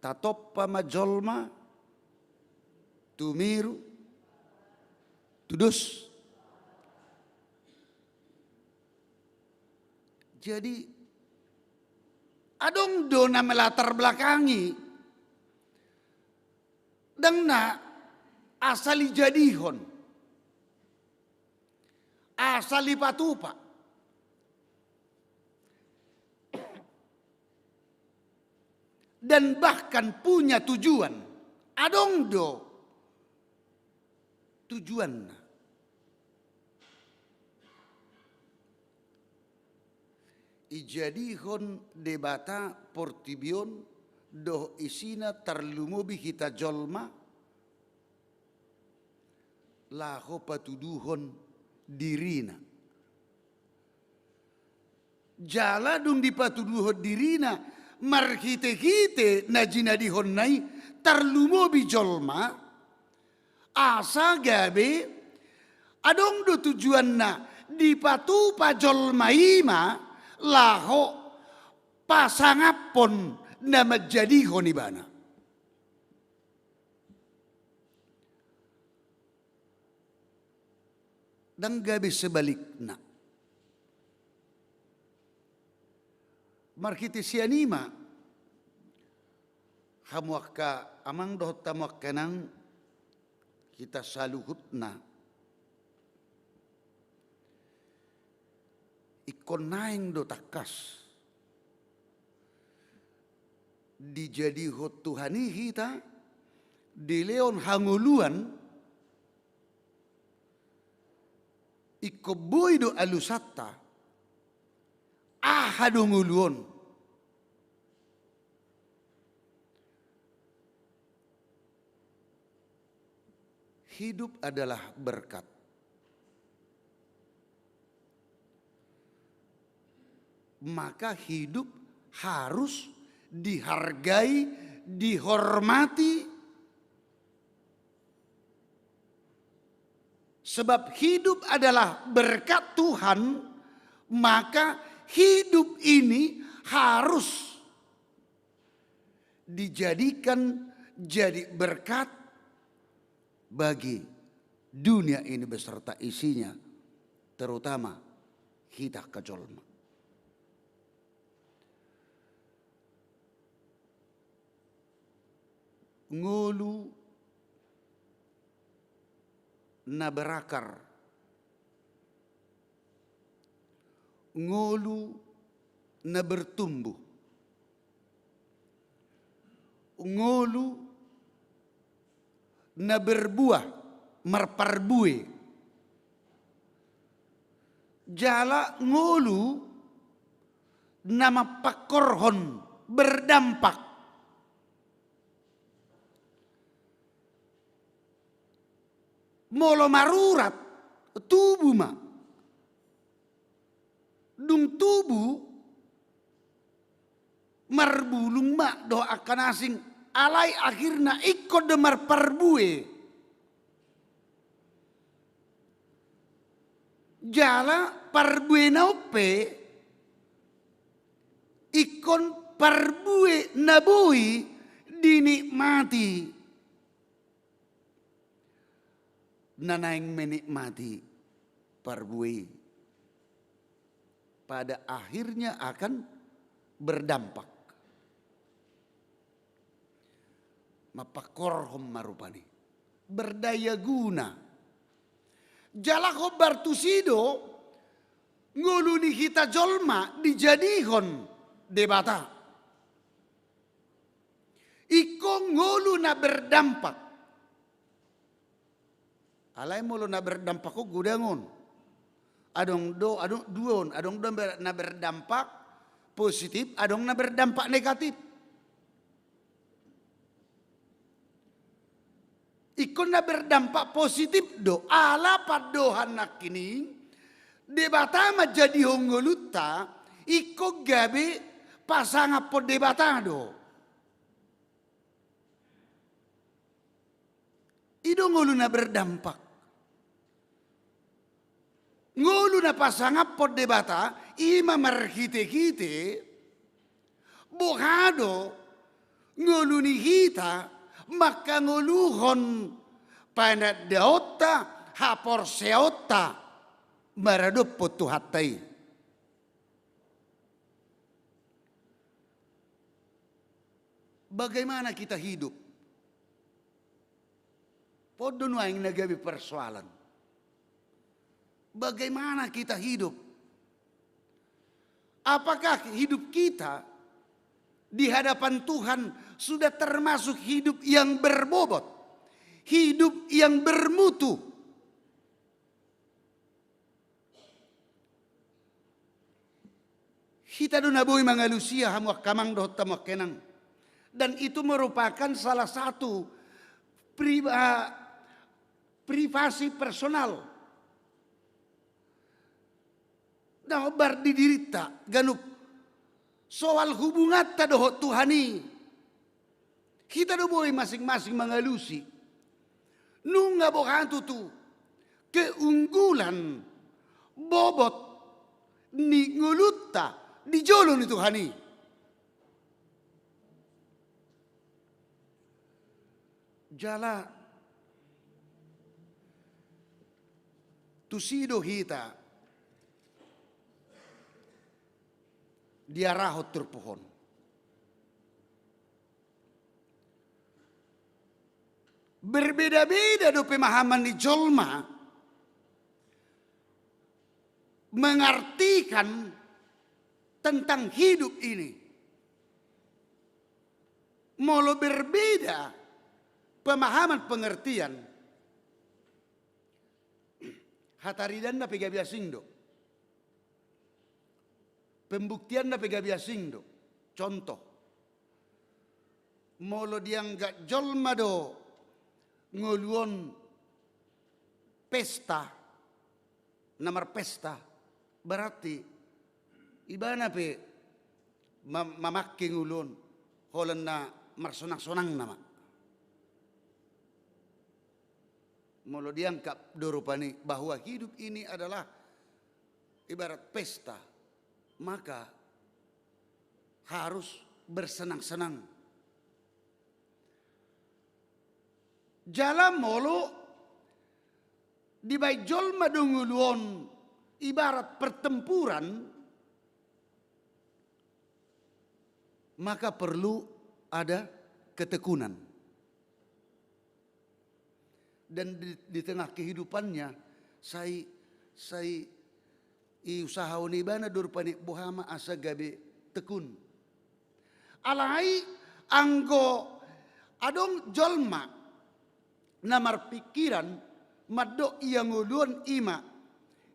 Tatompa ma jolma tu meru, tu dos. Jadi, adong do na melatar belakangi, ndang na asal dijadihon, asal dipatupa, dan bahkan punya tujuan. Adong do tujuanna. Dijadihon Debata portibi on dohot isina, tarlumobi hita jolma, laho patuduhon dirina. Jala dung dipatuduhon dirina marhitehite na jinadihonna i, tarlumobi jolma, asa gabe adong do tujuanna, dipatupa jolma i ma laho pasangaphon na manjadihon ibana. Ndang gabe sebalikna. Marhite sian i ma, hamu angka amang dohot hamu angka inang, hita saluhutna, ingkon naeng do tangkas dijadihon Tuhan i hita, dilehon hangoluan. Ingkon boi do alusanta, aha do ngolu on? Hidup adalah berkat. Maka hidup harus dihargai, dihormati. Sebab hidup adalah berkat Tuhan, maka hidup ini harus dijadikan jadi berkat bagi dunia ini beserta isinya, terutama hita angka jolma. Ngolu na berakar, ngolu na bertumbuh, ngolu na berbuah, marparbue. Jala ngolu na mampangkorhon, berdampak. Molo marurat, tubu ma. Dung tubu, marbulung ma dohot angka na asing, alai akhirna ingkon do marparbue. Jala parbuena on pe ingkon parbue na boi dinikmati. Na naeng menikmati parbue i pada akhirnya akan berdampak. Mampangkorhon ma rupani, berdaya guna. Jala hombar tusi do ngolu ni hita jolma dijadihon Debata. Ingkon ngolu na berdampak. Alai molo na berdampak on godang on. Adong do, adong dua on, adong do na berdampak positif, adong na berdampak negatif. Ingkon na berdampak positif do, ala pandohan nangkining, Debata manjadihon ngolunta, ingkon gabe pasangaphon Debata do. I do ngolu na berdampak. Ngolu na pasangaphon Debata, i ma marhitehite, boha do ngolu ni hita mangkangoluhon panandaonta, haporseaonta maradophon Tuhanta i. Bagaimana kita hidup? Podo nuaeng na gabe persoalan. Bagaimana kita hidup? Apakah hidup kita di hadapan Tuhan sudah termasuk hidup yang berbobot, hidup yang bermutu? Hita do na boi mangalusi, hamu angka amang dohot hamu angka inang. Dan itu merupakan salah satu pri-, ah, privasi personal na hombar di dirinta ganup, soal hubunganta dohot Tuhan i. Hita do boi masing-masing mangalusi. Nunga boha tutu keunggulan, bobot ni ngolunta di jolo ni Tuhan i. Jala tusi do hita diarahon turpuk on. Berbeda-beda do pemahaman ni jolma mengartikan tentang hidup ini. Molo berbeda pemahaman, pengertian, hataridanna pe gabe asing do. Pembuktianna pe gabe asing do. Contoh, molo dianggap jolma do ngolu on pesta, na marpesta, berarti ibana pe ma-, mamangke ngolu on holan na marsonang-sonangna ma. Molo dianggap do rupani bahwa hidup ini adalah ibarat pesta, maka harus bersenang-senang. Jala molo dibaen jolma do ngolu on ibarat pertempuran, maka perlu ada ketekunan. Dan di, di tengah kehidupannya, sai, sai diusahahon ibana do rupani boha ma asa gabe tekun. Alai anggo adong jolma na marpikiran mandok ia ngolu on i ma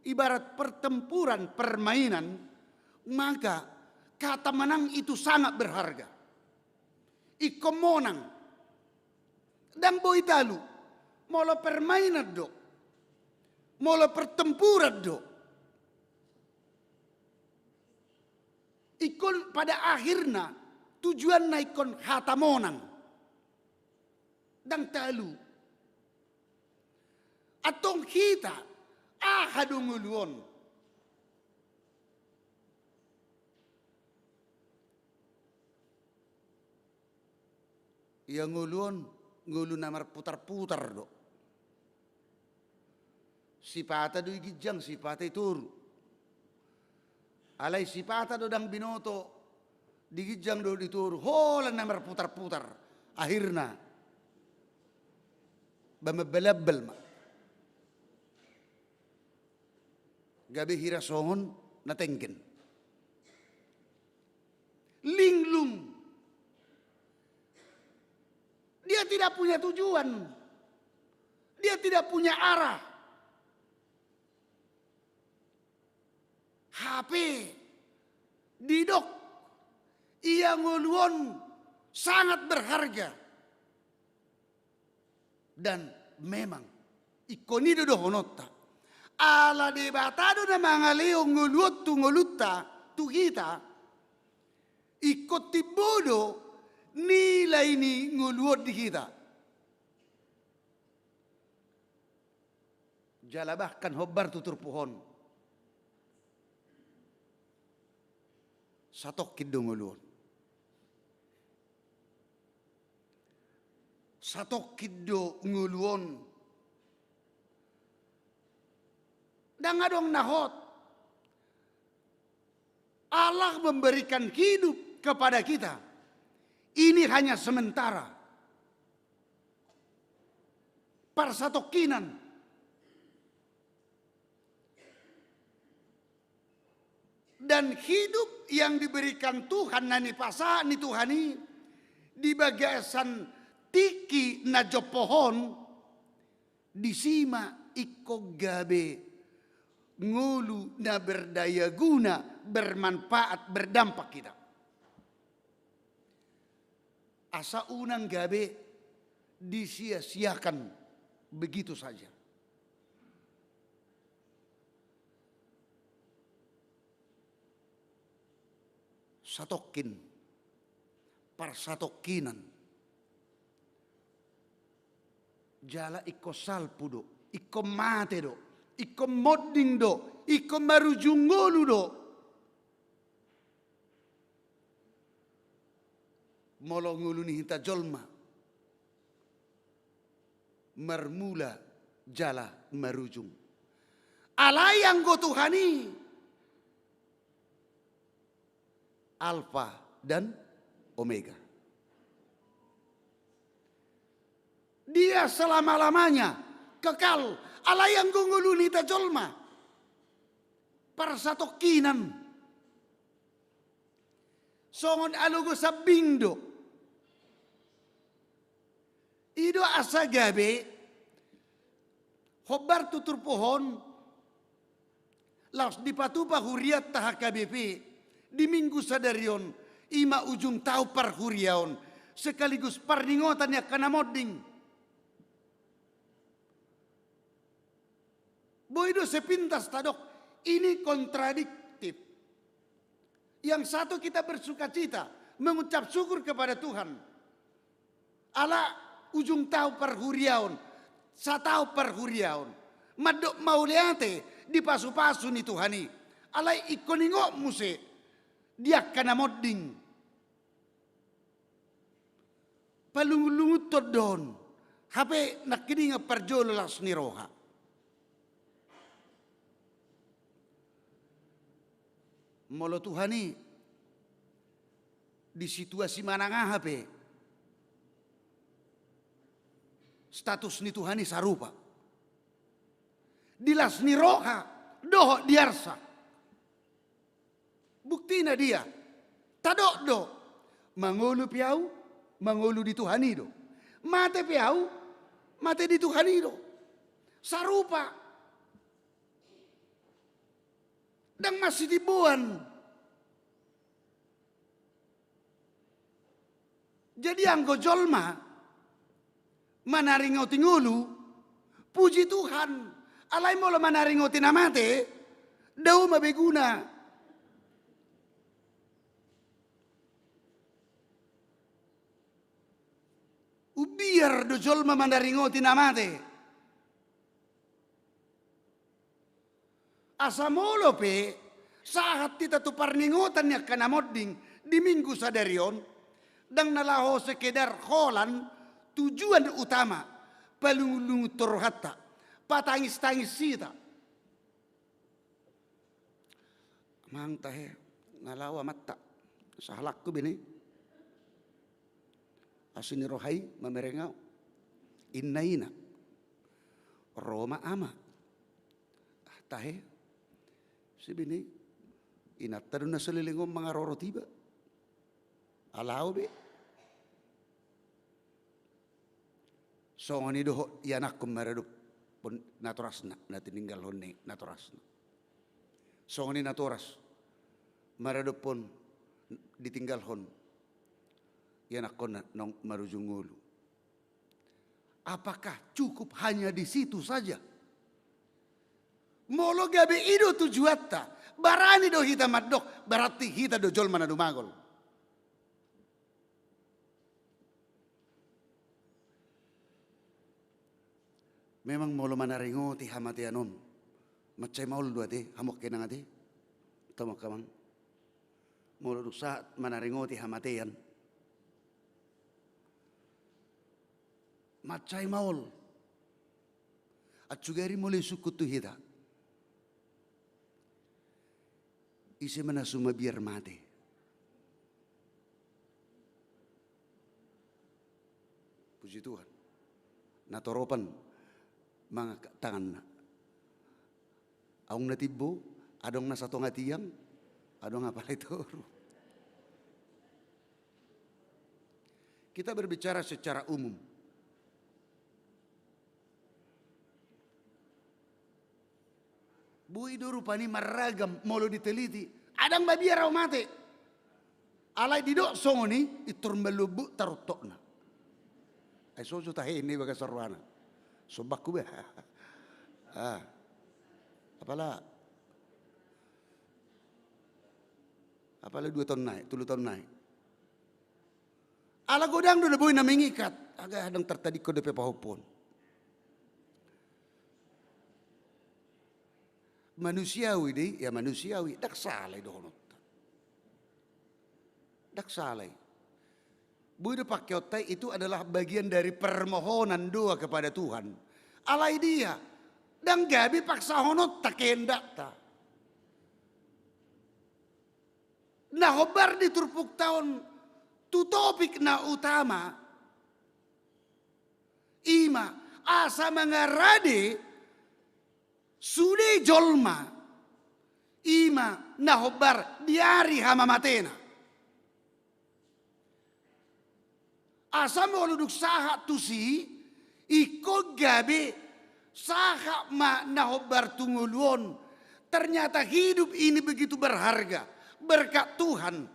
Ibarat pertempuran, permainan, maka kata menang itu sangat berharga. Ingkon monang. Ndang boi talu. Molo permainan do, molo pertempuran do, ingkon pada akhirna tujuanna ingkon hata monang. Ndang talu. Antong hita, aha do ngolu on? Ia ngolu on, ngolu na marputar-putar do. Sipata do i ginjang, sipata i toru. Alai sipata do ndang binoto, di ginjang do di toru, holan na marputar-putar. Akhirna, ba mambal-ambal ma. Gabe hira songon na tenggen. Linglung. Dia tidak punya tujuan. Dia tidak punya arah. Hape didok, ia ngolu on sangat berharga. Dan memang, ingkon i do dohononta. Ala Debata do na mangalehon ngolu on tu ngolunta, tu hita, ingkon timbo do nilai ni ngolu on di hita. Jala bahkan hombar tu turpuk on, satongkin do ngolu on. Satongkin do ngolu on. Ndang adong na hot. Allah memberikan hidup kepada kita. Ini hanya sementara. Parsatongkinan. Dan hidup yang diberikan Tuhan, na nipasahat ni Tuhan i di bagasan tingki na jompo on, disi ma ingkon gabe ngolu na berdaya guna, bermanfaat, berdampak hita. Asa unang gabe disia-siakan begitu saja. Satongkin, parsatongkinan. Jala ingkon salpu do, ingkon mate do, ingkon monding do, ingkon marujung ngolu do. Molo ngolu ni hita jolma marmula jala marujung. Alai anggo Tuhan i Alfa dan Omega. Dia selama-lamanya kekal. Alai anggo ngolu ni hita jolma parsatongkinan. Songon alogo sambing do. I do asa gabe hombar tu turpuk on, laos dipatupa hurianta H K B P di Minggu sadari on, i ma ujung taon parhuriaon sekaligus parningotan ni angka na monding. Boi do sepintas tadok, ini kontradiktif. Yang satu kita bersukacita, mengucap syukur kepada Tuhan. Ala ujung taon parhuriaon, sataon parhuriaon. Mandok mauliate di pasu-pasu ni Tuhan i. Alai ingkon ingot muse di angka na monding. Palungun-lungunhon do on, hape nangkiningan parjolo las ni roha. Molo Tuhan i di situasi manang aha pe, status ni Tuhan i sarupa. Di las ni roha dohot di arsak. Buktina dia, tadok do, mangolu pe ahu, mangolu di Tuhan i do. Mate pe ahu, mate di Tuhan i do. Sarupa. Ndang masitimboan. Jadi anggo jolma manaringoti ngolu, puji Tuhan. Alai molo manaringoti na mate, dao ma be guna. Umbiar do jolma manaringoti na mate. Asa molo pe sahat hita tu parningotan ni angka na monding di Minggu sadari on, ndang na laho sekedar holan tujuan utama palungunlungun tu rohanta, patangistangis hita. Amang tahe, na laho amanta, sahalakku bene. Asi ni roha i mamereng au. Inna ina. Ro ma ama. Ah, tahe. Sibini. Inanta do na saleleng on mangarorot iba. Alao be. Songon i dohot ianakhon maradophon natorasna, na tininggalhon ni natorasna. Songon i natoras maradophon ditinggalhon ianakhonna naung marujung ngolu. Apakah cukup hanya di situ saja? Molo gabe i do tujuanta, barani do hita mandok, berarti hita do jolma na dumagol. Memang molo manaringoti hamatean on, mansai maol do ate, hamu angka inang ate, tama angka amang. Molo dung sahat manaringoti hamatean, mansai maol. Ansugari molo isungkun tu hita, ise ma na so mabiar mate? Puji Tuhan. Natoropan mangangkat tanganna. Adong na timbo, adong na satonga tiang, adong apala i toru. Kita berbicara secara umum. Boi do rupani marragam molo diteliti, adong mabiar au mate. Alai didok songon i, intor malombu tarontokna. Ai so jo tahe ninna i bagasan rohana. Sombangku be. Ah. Apala, apala dua taon nai, tolu taon nai. Ala godang do na boi na mengikat, aga ndang tartadingkon dope pahompu on. Manusiawi do i, ya manusiawi, ndang sala i dohononta. Ndang sala i. Boi do pangkeonta i, itu adalah bagian dari permohonan doa kepada Tuhan. Alai dia, ndang gabe paksahononta kehendakta. Na hombar di turpukta on tu topik na utama, i ma asa mangarade sude jolma, i ma na hombar di ari hamamatena. Asa molo dung sahat tusi, ingkon gabe sahat ma na hombar tu ngolu on. Ternyata hidup ini begitu berharga, berkat Tuhan.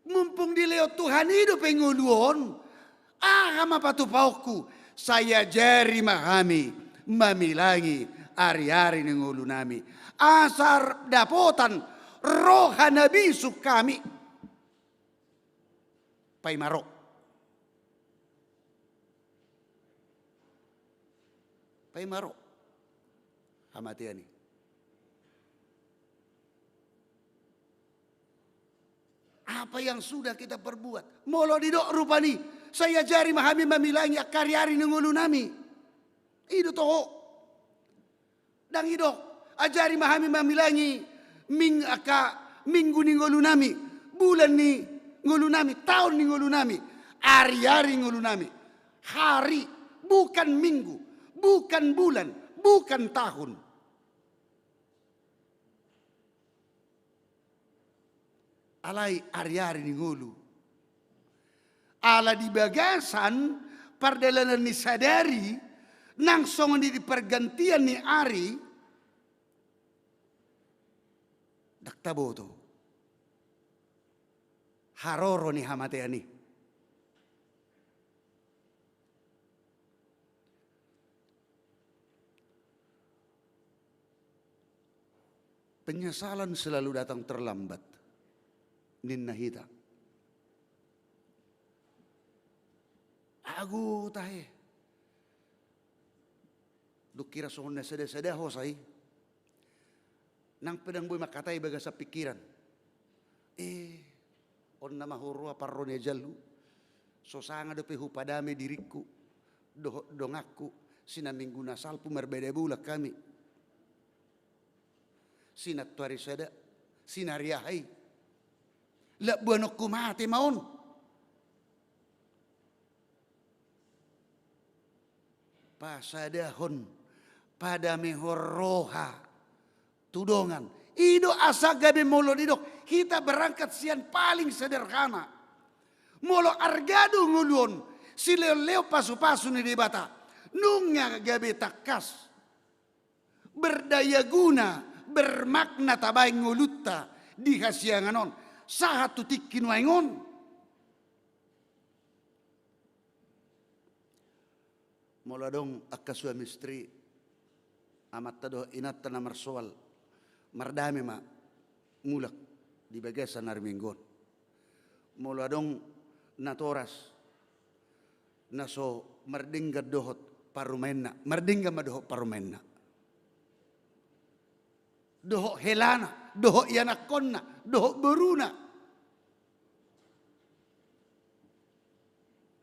Mumpung dilehon Tuhan i dope ngolu on, aha ma patupaonku? Sai ajari ma hami mamilangi ariari ni ngolunami, asa dapotan roha na bisuk hami. Paima ro. Paima ro hamatean i. Apa yang sudah kita perbuat? Molo didok rupani, sai ajari ma hami mamilangi angka ariari ni ngolunami. I do toho. Ndang didok, ajari ma hami mamilangi ming-, angka minggu ni ngolunami, bulan ni ngolunami, taon ni ngolunami, ariari ni ngolunami. Hari, bukan minggu, bukan bulan, bukan tahun. Alai ariari ni ngolu. Ala di bagasan pardalanan ni sadari, nang songon i di pargantian ni ari, Ndang taboto haroro ni hamatean i. Penyesalan selalu datang terlambat, ninna hita. Ago tahe. Dung hira songon na sada-sada hosa i, nang pe ndang boi mangkatai bagasan pingkiran. Eh, on nama huroha parro ni ajalhu. So sanga dope hupadame diringku dohot donganku, sian minggu na salpu marbada bulan hami. Sinantuari sada, sinari aha i. Labuanonku mate ma on. Pasadahon, padamehon roha tu dongan. I do asa gabe molo didok, hita berangkat sian paling sederhana. Molo arga do ngolu on, sileon-leon pasu-pasu ni Debata, nunga gabe tangkas, berdaya guna, bermakna tabaen ngolunta di hasiangan on, sahat tu tingki nuaeng on. Molo adong angka suami istri, amanta dohot inanta na marsoal, mardame ma mulak di bagasan ari Minggu on. Molo adong natoras na so mardenggan dohot parumaenna, mardenggan ma dohot parumaenna, dohot helana, dohot ianakhonna, dohot boruna.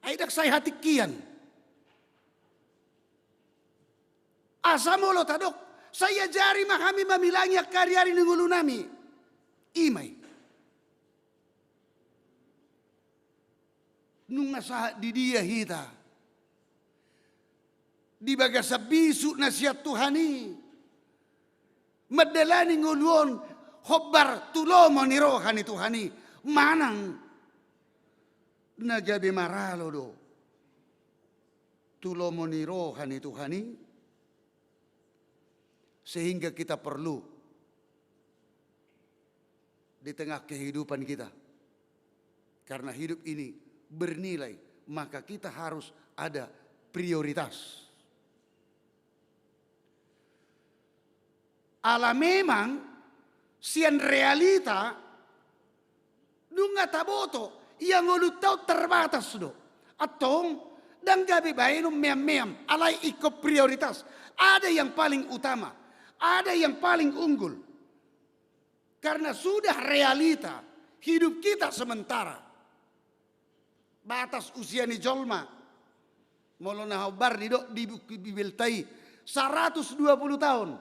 Ai ndang sai hatingkian. Asa molo tadok, sai ajari ma hami mamilangi angka ari-ari ni ngolunami. I ma i. Nunga sahat di dia hita? Di bagasan bisuk na sian Tuhan i, mandalani ngolu on hombar tu lomo ni roha ni Tuhan i. Manang na gabe maralo do tu lomo ni roha ni Tuhan i, sehingga kita perlu di tengah kehidupan kita. Karena hidup ini bernilai, maka kita harus ada prioritas. Ala memang sian realita, nunga taboto, ia ngolunta on terbatas do. Antong, ndang gabe baenon meam-meam, alai ingkon prioritas. Ada yang paling utama, ada yang paling unggul. Karena sudah realita hidup kita sementara. Batas usia ni jolma, molo na hombar didok di buku Bibelta i, saratus dua puluh taon.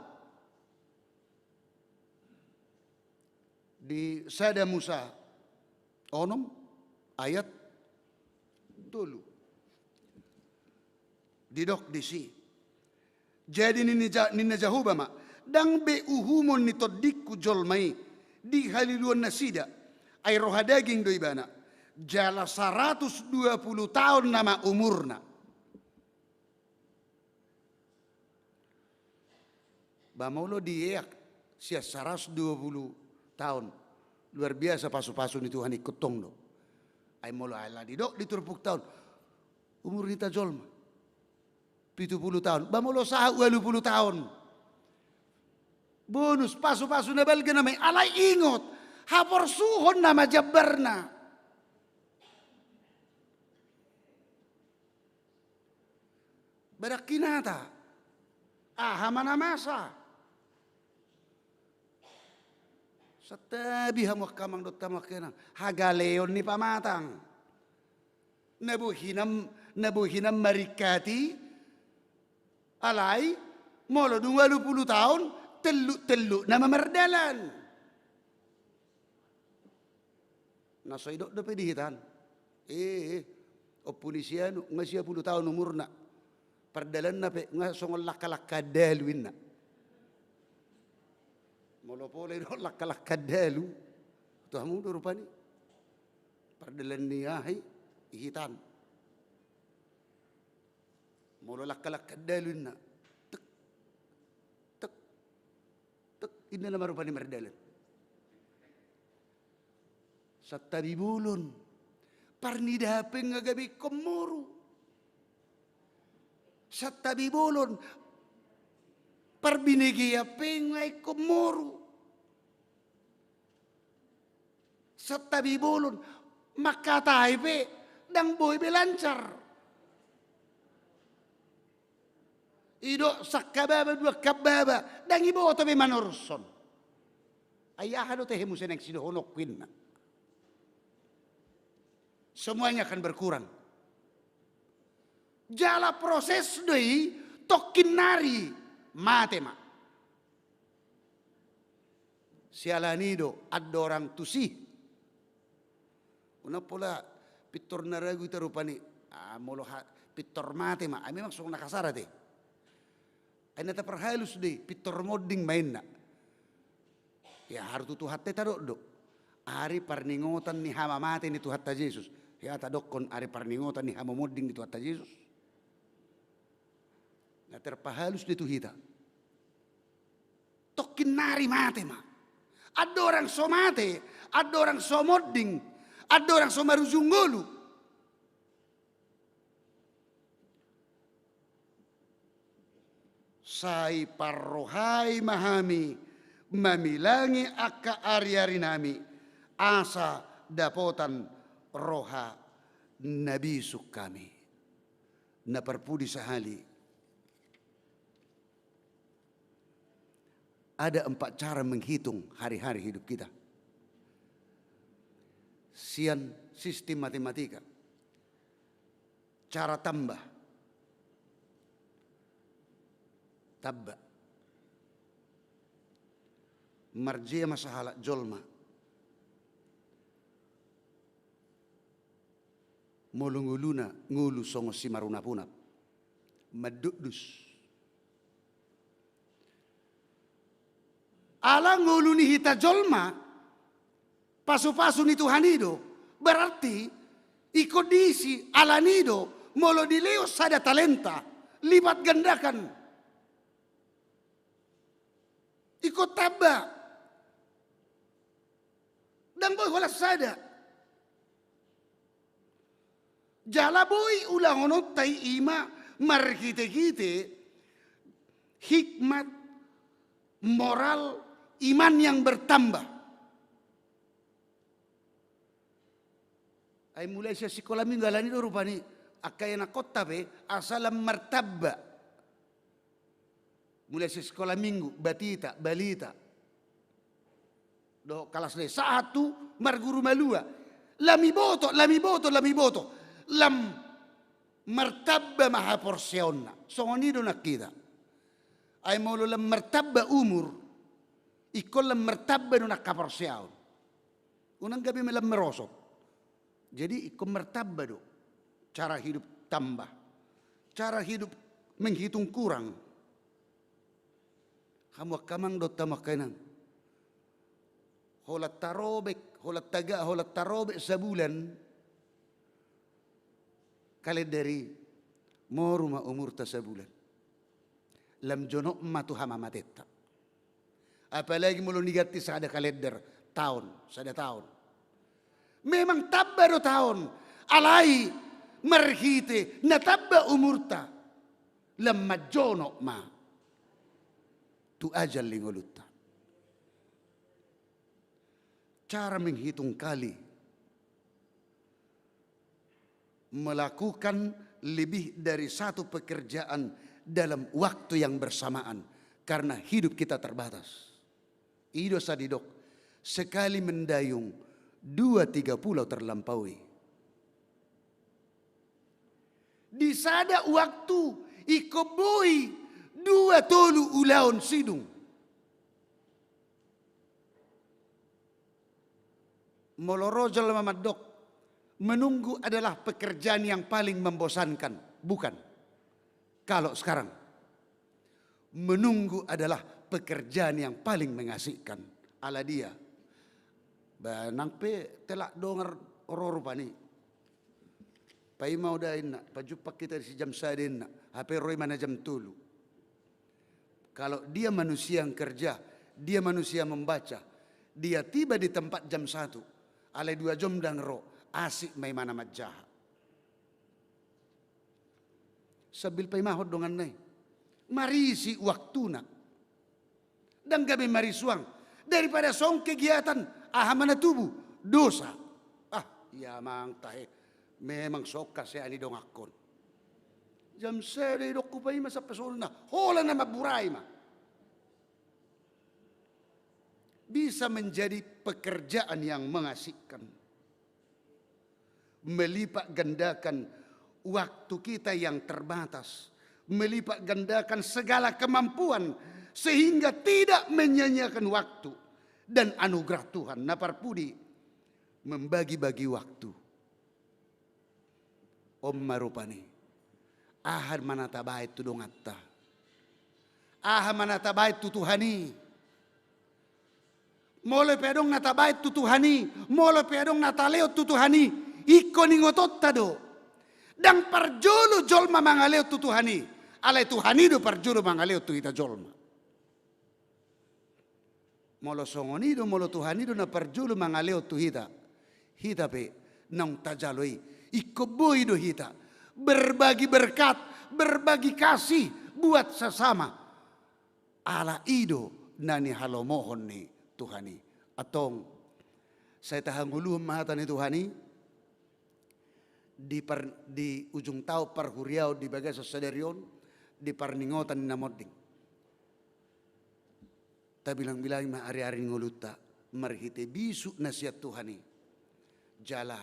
Di Sada Musa onom ayat tolu. Didok disi. Jadi ninna Ja-, ninna Jahowa ma, ndang be uhumon ni tondingku jolma i di haliluannasida, ai roha daging do ibana, jala saratus dua puluh taon nama umurna. Ba molo dieak sian saratus dua puluh taon, luar biasa pasu-pasu ni Tuhan i, ingkon tong do. Ai molo ala didok di turpukta on, umur ni hita jolma pitu puluh taon, ba molo sahat ualu puluh taon, bonus, pasu-pasu na balga nama i. Alai ingot, haporsuhon nama jambarna. Ba ndang hinata, aha ma na masa? Santabi hamu angka amang dohot hamu angka inang, hagaleon ni pamatang. Na boi hinan, na boi hinan maringkati, alai molo dung ualu puluh taon, telluk-tellukna ma mardalan. Na so idok dope di hita an. Eh, eh, ompu ni si anu, nga sia puluh taon umurna. Pardalanna pe nga songon langka-langka andalu inna. Molo pola idok langka-langka andalu, tu hamu do rupani. Pardalan ni aha i, i hita an. Molo langka-langka andalu inna. Tek, tek, tek, inna nama rupani mardalan. Santabi bolon, parnidahan pe nga gabe ingkon moru. Santabi bolon, parbinegean pe nga ingkon moru. Santabi bolon, mangkatai pe ndang boi be lancar. Didok sangkababa dua angka baba, ndang diboto be manorushon. Ai aha do tehe muse naeng sidohononku, inna. Semuanya akan berkurang. Jala proses do i, tongkin nari mate ma. Siala ni i do andorang tusi. Unang pola pintor na ragu hita rupani, ah, molo ha-, pintor mate ma, ah, memang songon na hasara te. Ai na taparhalus do i, pintor monding ma inna. Ya, haru tu Tuhanta i tadok do. Ari parningotan ni hamamate ni Tuhanta Jesus. Ya, tadokkon ari parningotan ni hamamonding ni Tuhanta Jesus. Na terpahalus do i tu hita. Tongkin nari mate ma. Andorang so mate, andorang so monding, andorang so marujung ngolu. Sai parrohai ma hami mamilangi angka ariarinami, asa dapotan roha na bisuk hami. Na parpudi sahali. Ada empat cara menghitung hari-hari hidup kita. Sian sistem matematika. Cara tamba. Tamba. Marjea ma sahalak jolma. Molo ngoluna ngolu songon simarunapunap. Mandudus. Ala ngolu ni hita jolma, pasupasu ni Tuhan i do, berarti ingkon diisi, ala ni i do, molo dilehon sada talenta, lipat gandakan. Ingkon tamba. Ndang boi holan sada. Jala boi ulahononta i ima marhite-hite hikmat, moral, iman yang bertambah. Ai mulai sian sikola minggu ala ni do rupani, angka ianakhonta pe asa lam martamba. Mulai sian sikola minggu, batita, balita. Dohot kalas nai sahat tu marguru malua. Lam iboto, lam iboto, lam iboto. Lam martamba ma haporseaonna. Songon i do nang hita. Ai molo lam martamba umur, ingkon lam martamba do nang haporseaon. Unang gabe ma lam merosot. Jadi ingkon martamba do cara hidup tambah. Cara hidup menghitung kurang. Hamu angka amang dohot hamu angka inang. Holan tarobek, holan taga, holan tarobek sabulan kalender i, moru ma umurta sabulan. Lam jonok ma tu hamamatenta. Apalagi molo diganti sada kalender, taon, sada taon. Memang tamba do taon, alai marhite na tamba umurta, lam manjonok ma tu ajal ni ngolunta. Cara menghitung kali. Melakukan lebih dari satu pekerjaan dalam waktu yang bersamaan, karena hidup kita terbatas. I do asa didok, sekali mendayung, dua tiga pulau terlampaui. Di sada waktu ingkon boi dua tolu ulaon sidung. Molo ro jolma mandok, menunggu adalah pekerjaan yang paling membosankan. Bukan. Kalau sekarang, menunggu adalah pekerjaan yang paling mengasihkan. Ala dia? Ba nang pe telak dongan ro rupani. Paima uda inna, pajumpang hita di si jam sada inna, hape ro imana jam tolu. Kalau dia manusia yang kerja, dia manusia membaca, dia tiba di tempat jam satu, Alai dua jom ndang ro, asik ma imana manjaha. Sambil paimahon donganna i, marisi waktuna. Ndang gabe marisuang. Daripada songon kegiatan, aha ma na tubu? Dosa. Ah, ia amang tahe. Memang songon hasean ni dongankon. Jam sada didok hupaima sampe songon na holan na mamburai ma. Bisa menjadi pekerjaan yang mengasihkan. Melipat gandakan waktu kita yang terbatas, melipat gandakan segala kemampuan, sehingga tidak menyia-nyiakan waktu dan anugerah Tuhan. Na parpudi, membagi-bagi waktu. On ma rupani. Aha ma na tabaen tu donganta? Aha ma na tabaen tu Tuhan i? Molo pe adong na tabaen tu Tuhan i, molo pe adong na talehon tu Tuhan i, ingkon ingotonta do. Ndang parjolo jolma mangalehon tu Tuhan i, alai Tuhan i do parjolo mangalehon tu hita jolma. Molo songon i do, molo Tuhan i do na parjolo mangalehon tu hita, hita pe naung tajalo i, ingkon boi do hita berbagi berkat, berbagi kasih buat sesama. Ala i do na nihalomohon ni Tuhan i. Antong, sai tahangoluhon ma hata ni Tuhan i di par-, di ujung taon parhuriaon di bagasan sadari on, di parningotan ni na monding. Tabilang-bilangi ma ari-ari ni ngolunta marhite bisuk na sian Tuhan i. Jala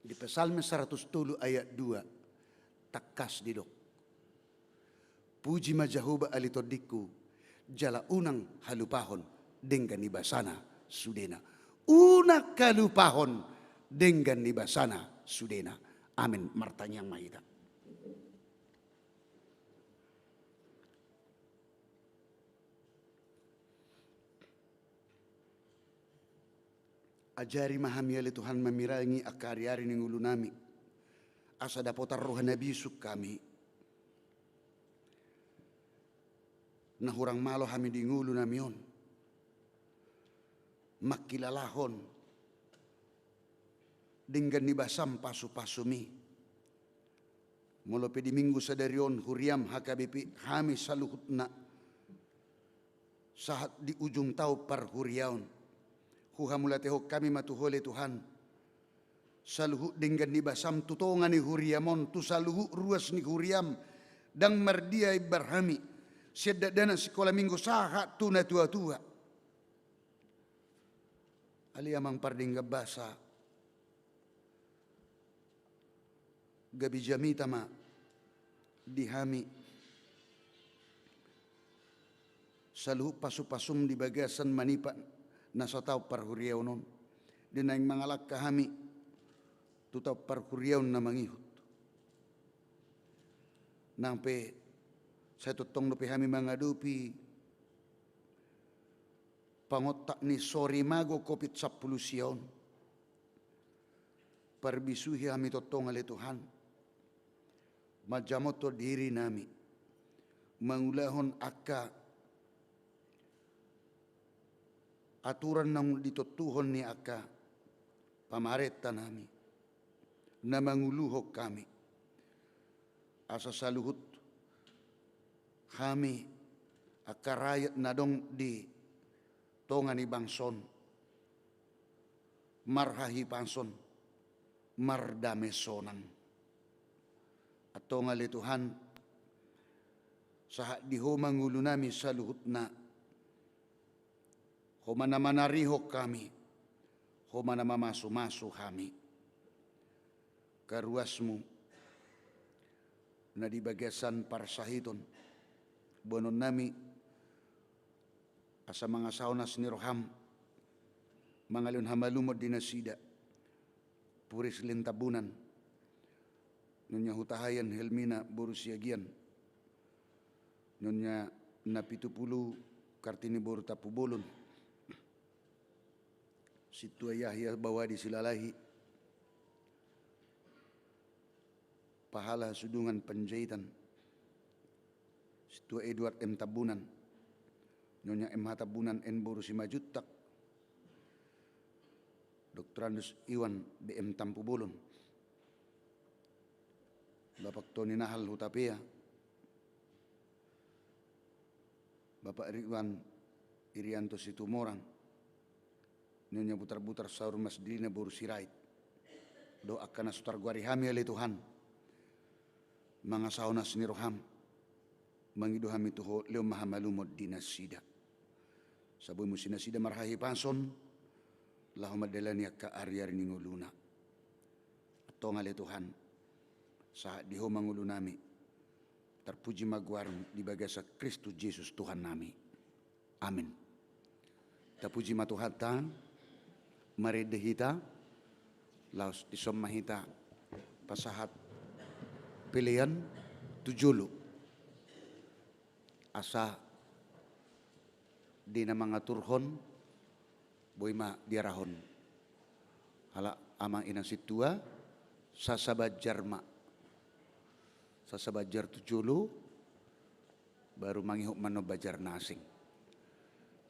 di Psalmen saratus tolu ayat dua, tangkas didok: Puji ma Jahowa ale tondingku, jala unang halupahon denggan ni basana sudena. Unang halupahon denggan ni basana sudena. Amen. Martangiang ma hita. Ajari ma hami ale Tuhan mamirangi angka ari-ari ni ngolunami, asa dapotan roha na bisuk hami, na hurang malo hami di ngolunami on mangkilalahon denggan ni basam pasu-pasumi. Molo pe di Minggu sadari on huriam H K B P hami saluhutna sahat di ujung taon parhuriaon, huhamauliatehon hami ma tu Ho ale Tuhan saluhut denggan ni basam tu tonga ni huriam on, tu saluhut ruas ni huriam, ndang mardia imbar hami, sian dakdanak sikola Minggu sahat tu natua-tua. Ale Amang pardenggan basa, gabe jamita ma di hami saluhut pasu-pasum di bagasan manipat na sataon parhuriaon on, di naeng mangalangka hami tu taon parhuriaon na mangihut. Nang pe sai tongtong dope hami mangadopi pangontak ni sorimago Covid sampulu sia on, parbisuhi hami tongtong ale Tuhan manjamothon dirinami, mangulahon angka aturan naung ditontuhon ni angka pamarentanami na manguluhon hami, asa saluhut hami angka rakyat na adong di tonga ni bangso on marhahipason, mardame sonang. Antong ale Tuhan, sahat di Ho ma ngolunami saluhutna. Ho ma na manarihon hami, Ho ma na mamasu-masu hami. Karuasmu na di bagasan parsahiton boanonnami, asa mangasahon asi ni roham, mangalehon hamalumon di nasida. Puris Lin Tambunan, nyonya Hutahayan Helmina boru Siagian, nyonya Napitupulu Kartini boru Tampubolon, Sintua Yahya Bawadi Silalahi, Pahala Sudungan Panjaitan, Sintua Edward M Tambunan, nyonya M H Tambunan N boru Simanjuntak, Doktorandus Iwan B M Tampubolon, Bapak Toni Nahal Hutapea, Bapak Ridwan Irianto Situmorang, Nyonya Butarbutar Saur Mas Dilina boru Sirait, dohot angka na so targoari hami ale Tuhan, mangasahon asi ni roham, mangido hami tu Ho, lehon ma hamalumon di nasida. Sai boi muse nasida marhahipason laho mandalani angka ariari ni ngoluna. Antong ale Tuhan, sahat di Ho ma ngolunami. Tarpuji ma goarmu di bagasan Kristus Jesus Tuhannami. Amin. Tapuji ma Tuhanta. Marende hita. Laos dison ma hita pasahat pelean tu jolo, asa di na mangaturhon boi ma diarahon halak amang inang sintua. Sasabanjar ma, sasabanjar tu jolo, baru mangihut ma annon banjar na asing.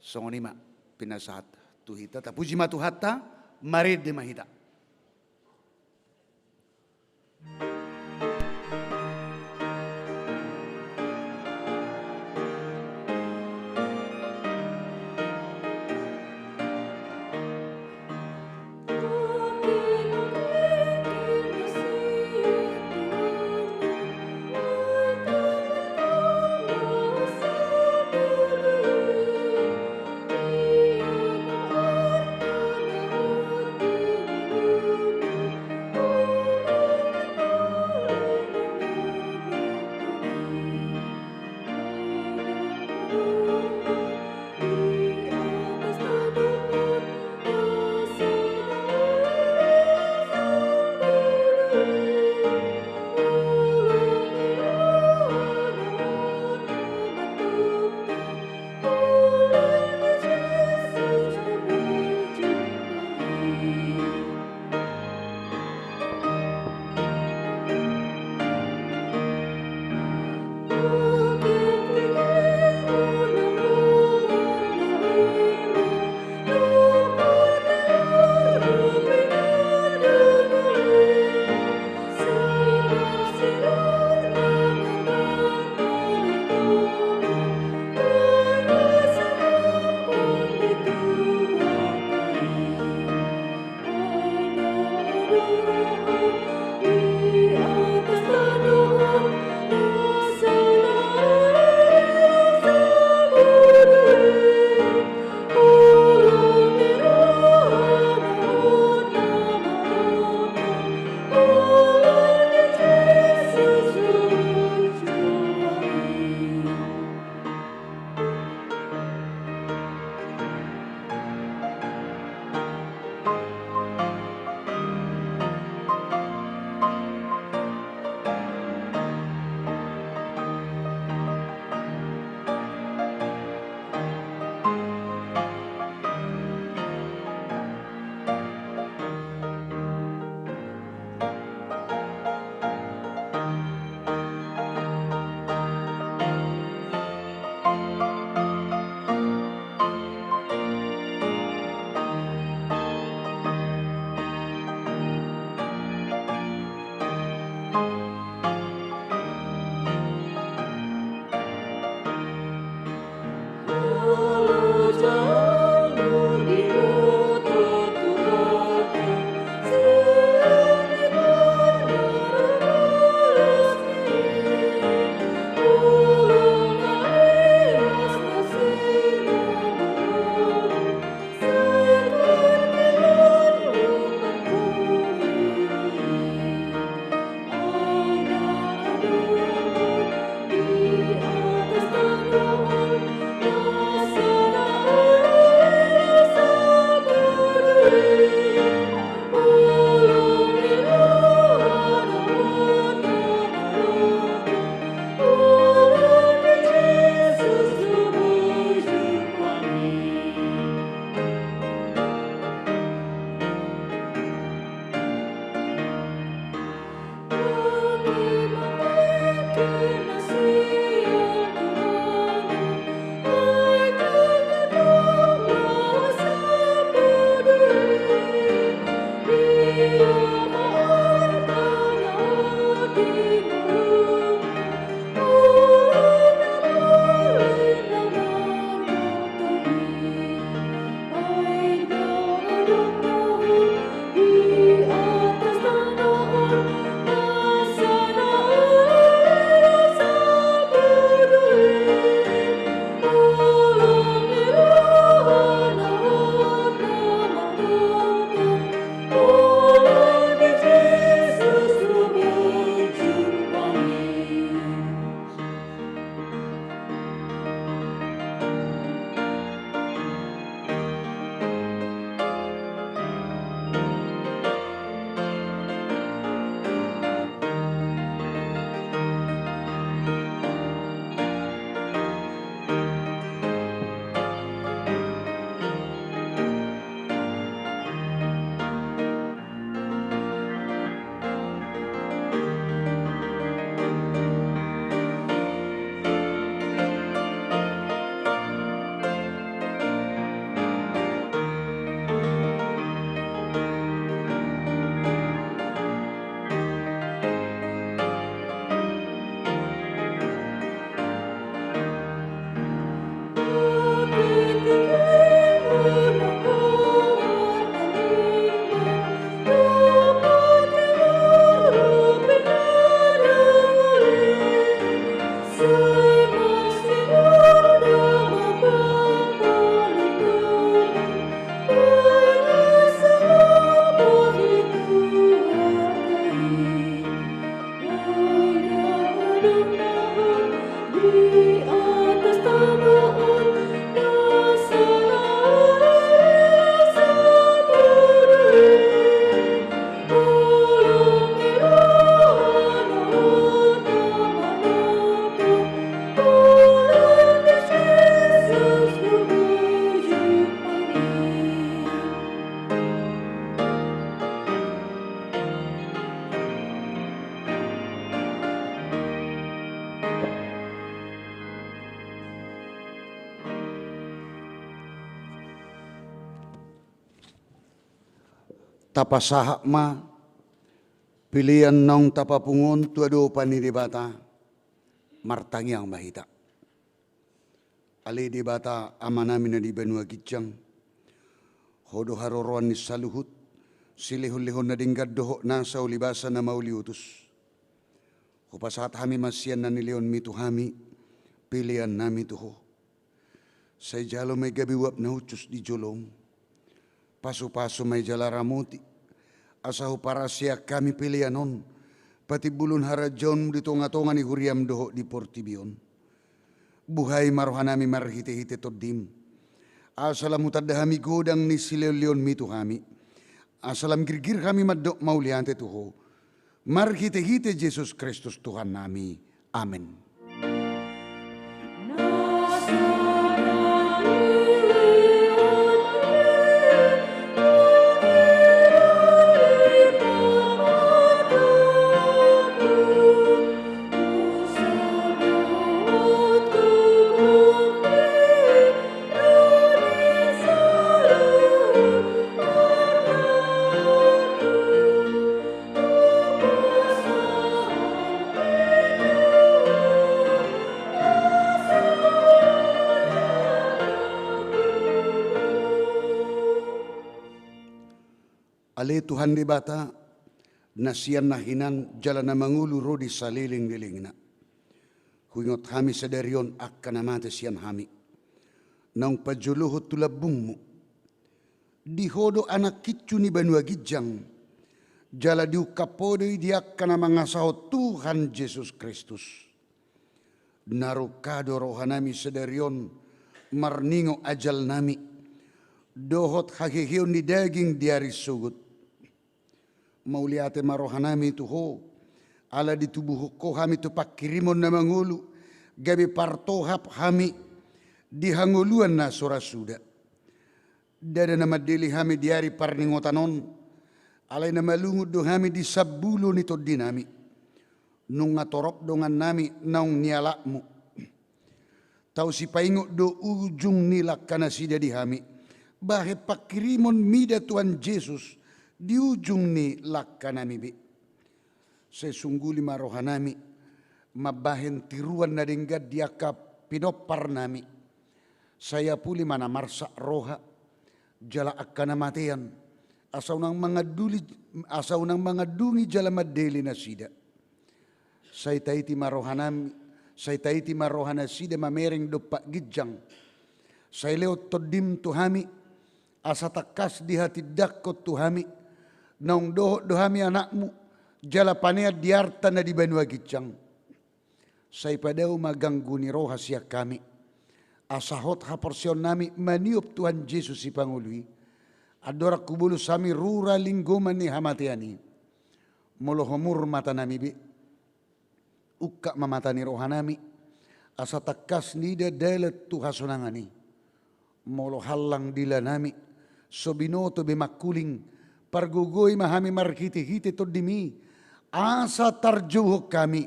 Songon i ma pinasahat tu hita. Tapuji ma Tuhanta. Marende ma hita. Tapasahat ma pelean naung tapapungu on tu adopan ni Debata, martangiang ma hita. Ale Debata Amanami na di banua ginjang, Ho do haroroan ni saluhut, silehonlehon na denggan dohot nasa ulibasa na mauliutus. Hupasahat hami ma sian na nilehonMi tu hami, peleannami tu Ho. Sai jalo ma i gabe uap na hushus di joloM. Pasupasu ma i jala ramoti, asa huparasian hami pelean on patimbulhon harajaonMu di tongatonga ni huriaM dohot di portibi on. Buhai ma rohanami marhitehite TondiM, asa lam hutanda hami godang ni silehonlehonMi tu hami, asa lam girgir hami mandok mauliate tu Ho, marhitehite Jesus Kristus Tuhannami. Amen. Ale Tuhan Debata, na sian na hinan jala na mangolu ro di salelenglelengna. Huingot hami sadari on angka na mate sian hami, naung pajolohon tu lambungMu. Di Ho do anak hinsu ni banua ginjang, jala diungkap Ho do i di angka na mangasahon Tuhan Jesus Kristus. Na rungka do rohanami sadari on marningot ajalnami, dohot haheheon ni daging di ari sogot. Mauliate ma rohanami tu Ho, ala ditubuhon Ho hami tu pangkirimon na mangolu, gabe partohap hami di hangoluan na so ra suda. Ndada na mandele hami di ari parningotan on, alai na malungun do hami di sambulo ni tondinami. Nunga torop dongannami naung nialapMu. Tau sipaingot do ujung ni langkanasida di hami, bahen pangkirimon mida Tuhan Jesus di ujung ni langkanami be. Sai sungguli ma rohanami mambahen tiruan na denggan di angka pinomparnami. Sai apuli ma na marsak roha jala angka na matean, asa unang manganduli, asa unang mangandungi jala mandele nasida. Sai taiti ma rohanami, sai taiti ma rohanasida mamereng dompak ginjang. Sai lehon TondiM tu hami, asa tangkas dihatindangkon tu hami, naung dohot do hami anakMu, jala panean di arta na di banua ginjang. Sai padao ma ganggu ni roha sian hami, asa hot haporseaonnami maniop Tuhan Jesus Sipangolu i. Andorang hubolus hami rura linggoman ni hamatean i. Molo homur matanami be, ungkap ma mata ni rohanami, asa tangkas niida dalan tu hasonangan i. Molo hallang dilanami, so binoto be mangkuling, pargogoi ma hami marhitehite TondiMi, asa tarjouhon hami,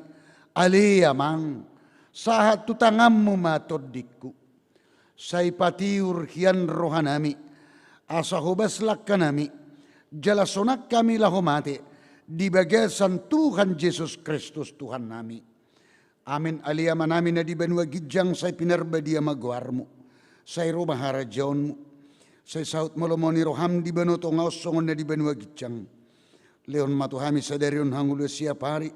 ale Amang, sahat tu tanganMu ma tondingku. Sai patiur hian rohanami, asa hobas langkanami, jala sonang hami laho mate di bagasan Tuhan Jesus Kristus Tuhannami. Amen. Ale Amanami na di banua ginjang, sai pinarbadia ma goarMu. Sai ro ma harajaonMu. Sai saut ma lomo ni rohaM di banua tonga on songon na di banua ginjang. Lehon ma tu hami sadari on hangoluan siapari.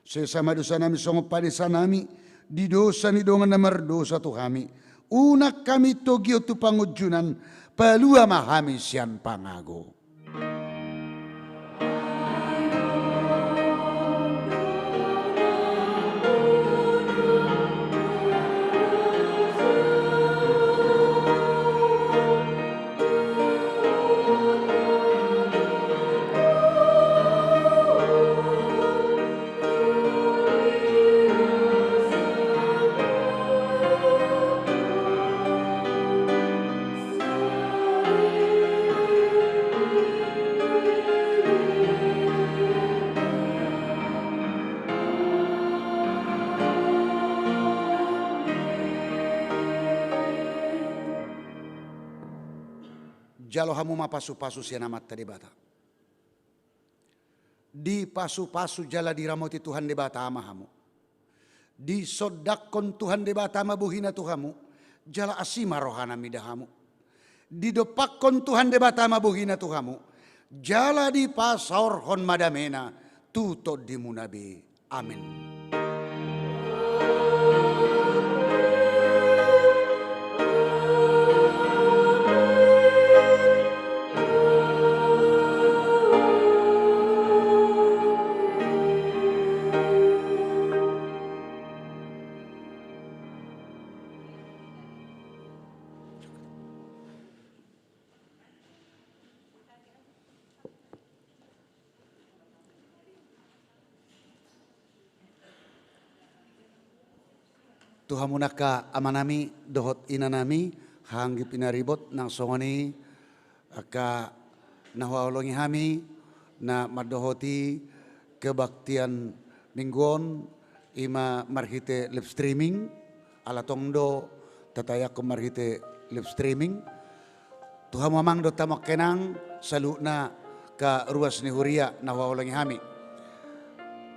Sesa ma dosanami songon panesanami di dosa ni dongan na mardosa tu hami. Unang hami togihon tu pangunjunan, palua ma hami sian pangago. Jalo hamu ma pasupasu sian Amanta Debata. Dipasupasu jala diramoti Tuhan Debata ma hamu. Disondangkon Tuhan Debata ma bohina tu hamu, jala asi ma rohana mida hamu. Didompakkon Tuhan Debata ma bohina tu hamu, jala dipasaorhon ma damena tu tondimuna be. Amen. Tu hamu angka amanami dohot inanami, haha anggi pinaribot, nang songon i angka na huhaholongi hami na mandohoti kebaktian Minggu on, i ma marhite live streaming, ala tong do tatayangkon marhite live streaming. Tu hamu amang dohot hamu angka inang, saluhutna angka ruas ni huria na huhaholongi hami.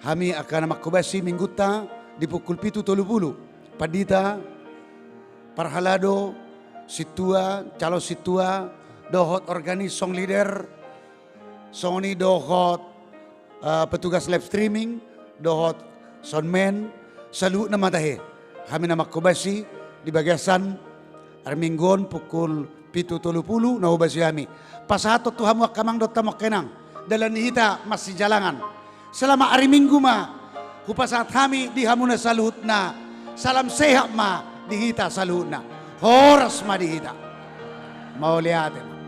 Hami angka na manghobasi Minggunta di pukul pitu tolu pulu, pandita, parhalado, sintua, calon sintua, dohot organis, song leader, songon i dohot eh, petugas live streaming, dohot soundman, saluhutna ma tahe. Hami na manghobasi di bagasan ari Minggu on pukul pitu tolu pulu na huhobasi hami. Pasahathon tu hamu angka amang dohot hamu angka inang, dalan ni hita masijalangan. Selamat ari Minggu ma hupasahat hami di hamuna saluhutna. Salam sehat ma di hita saluhutna. Horas ma di hita. Mauliate ma.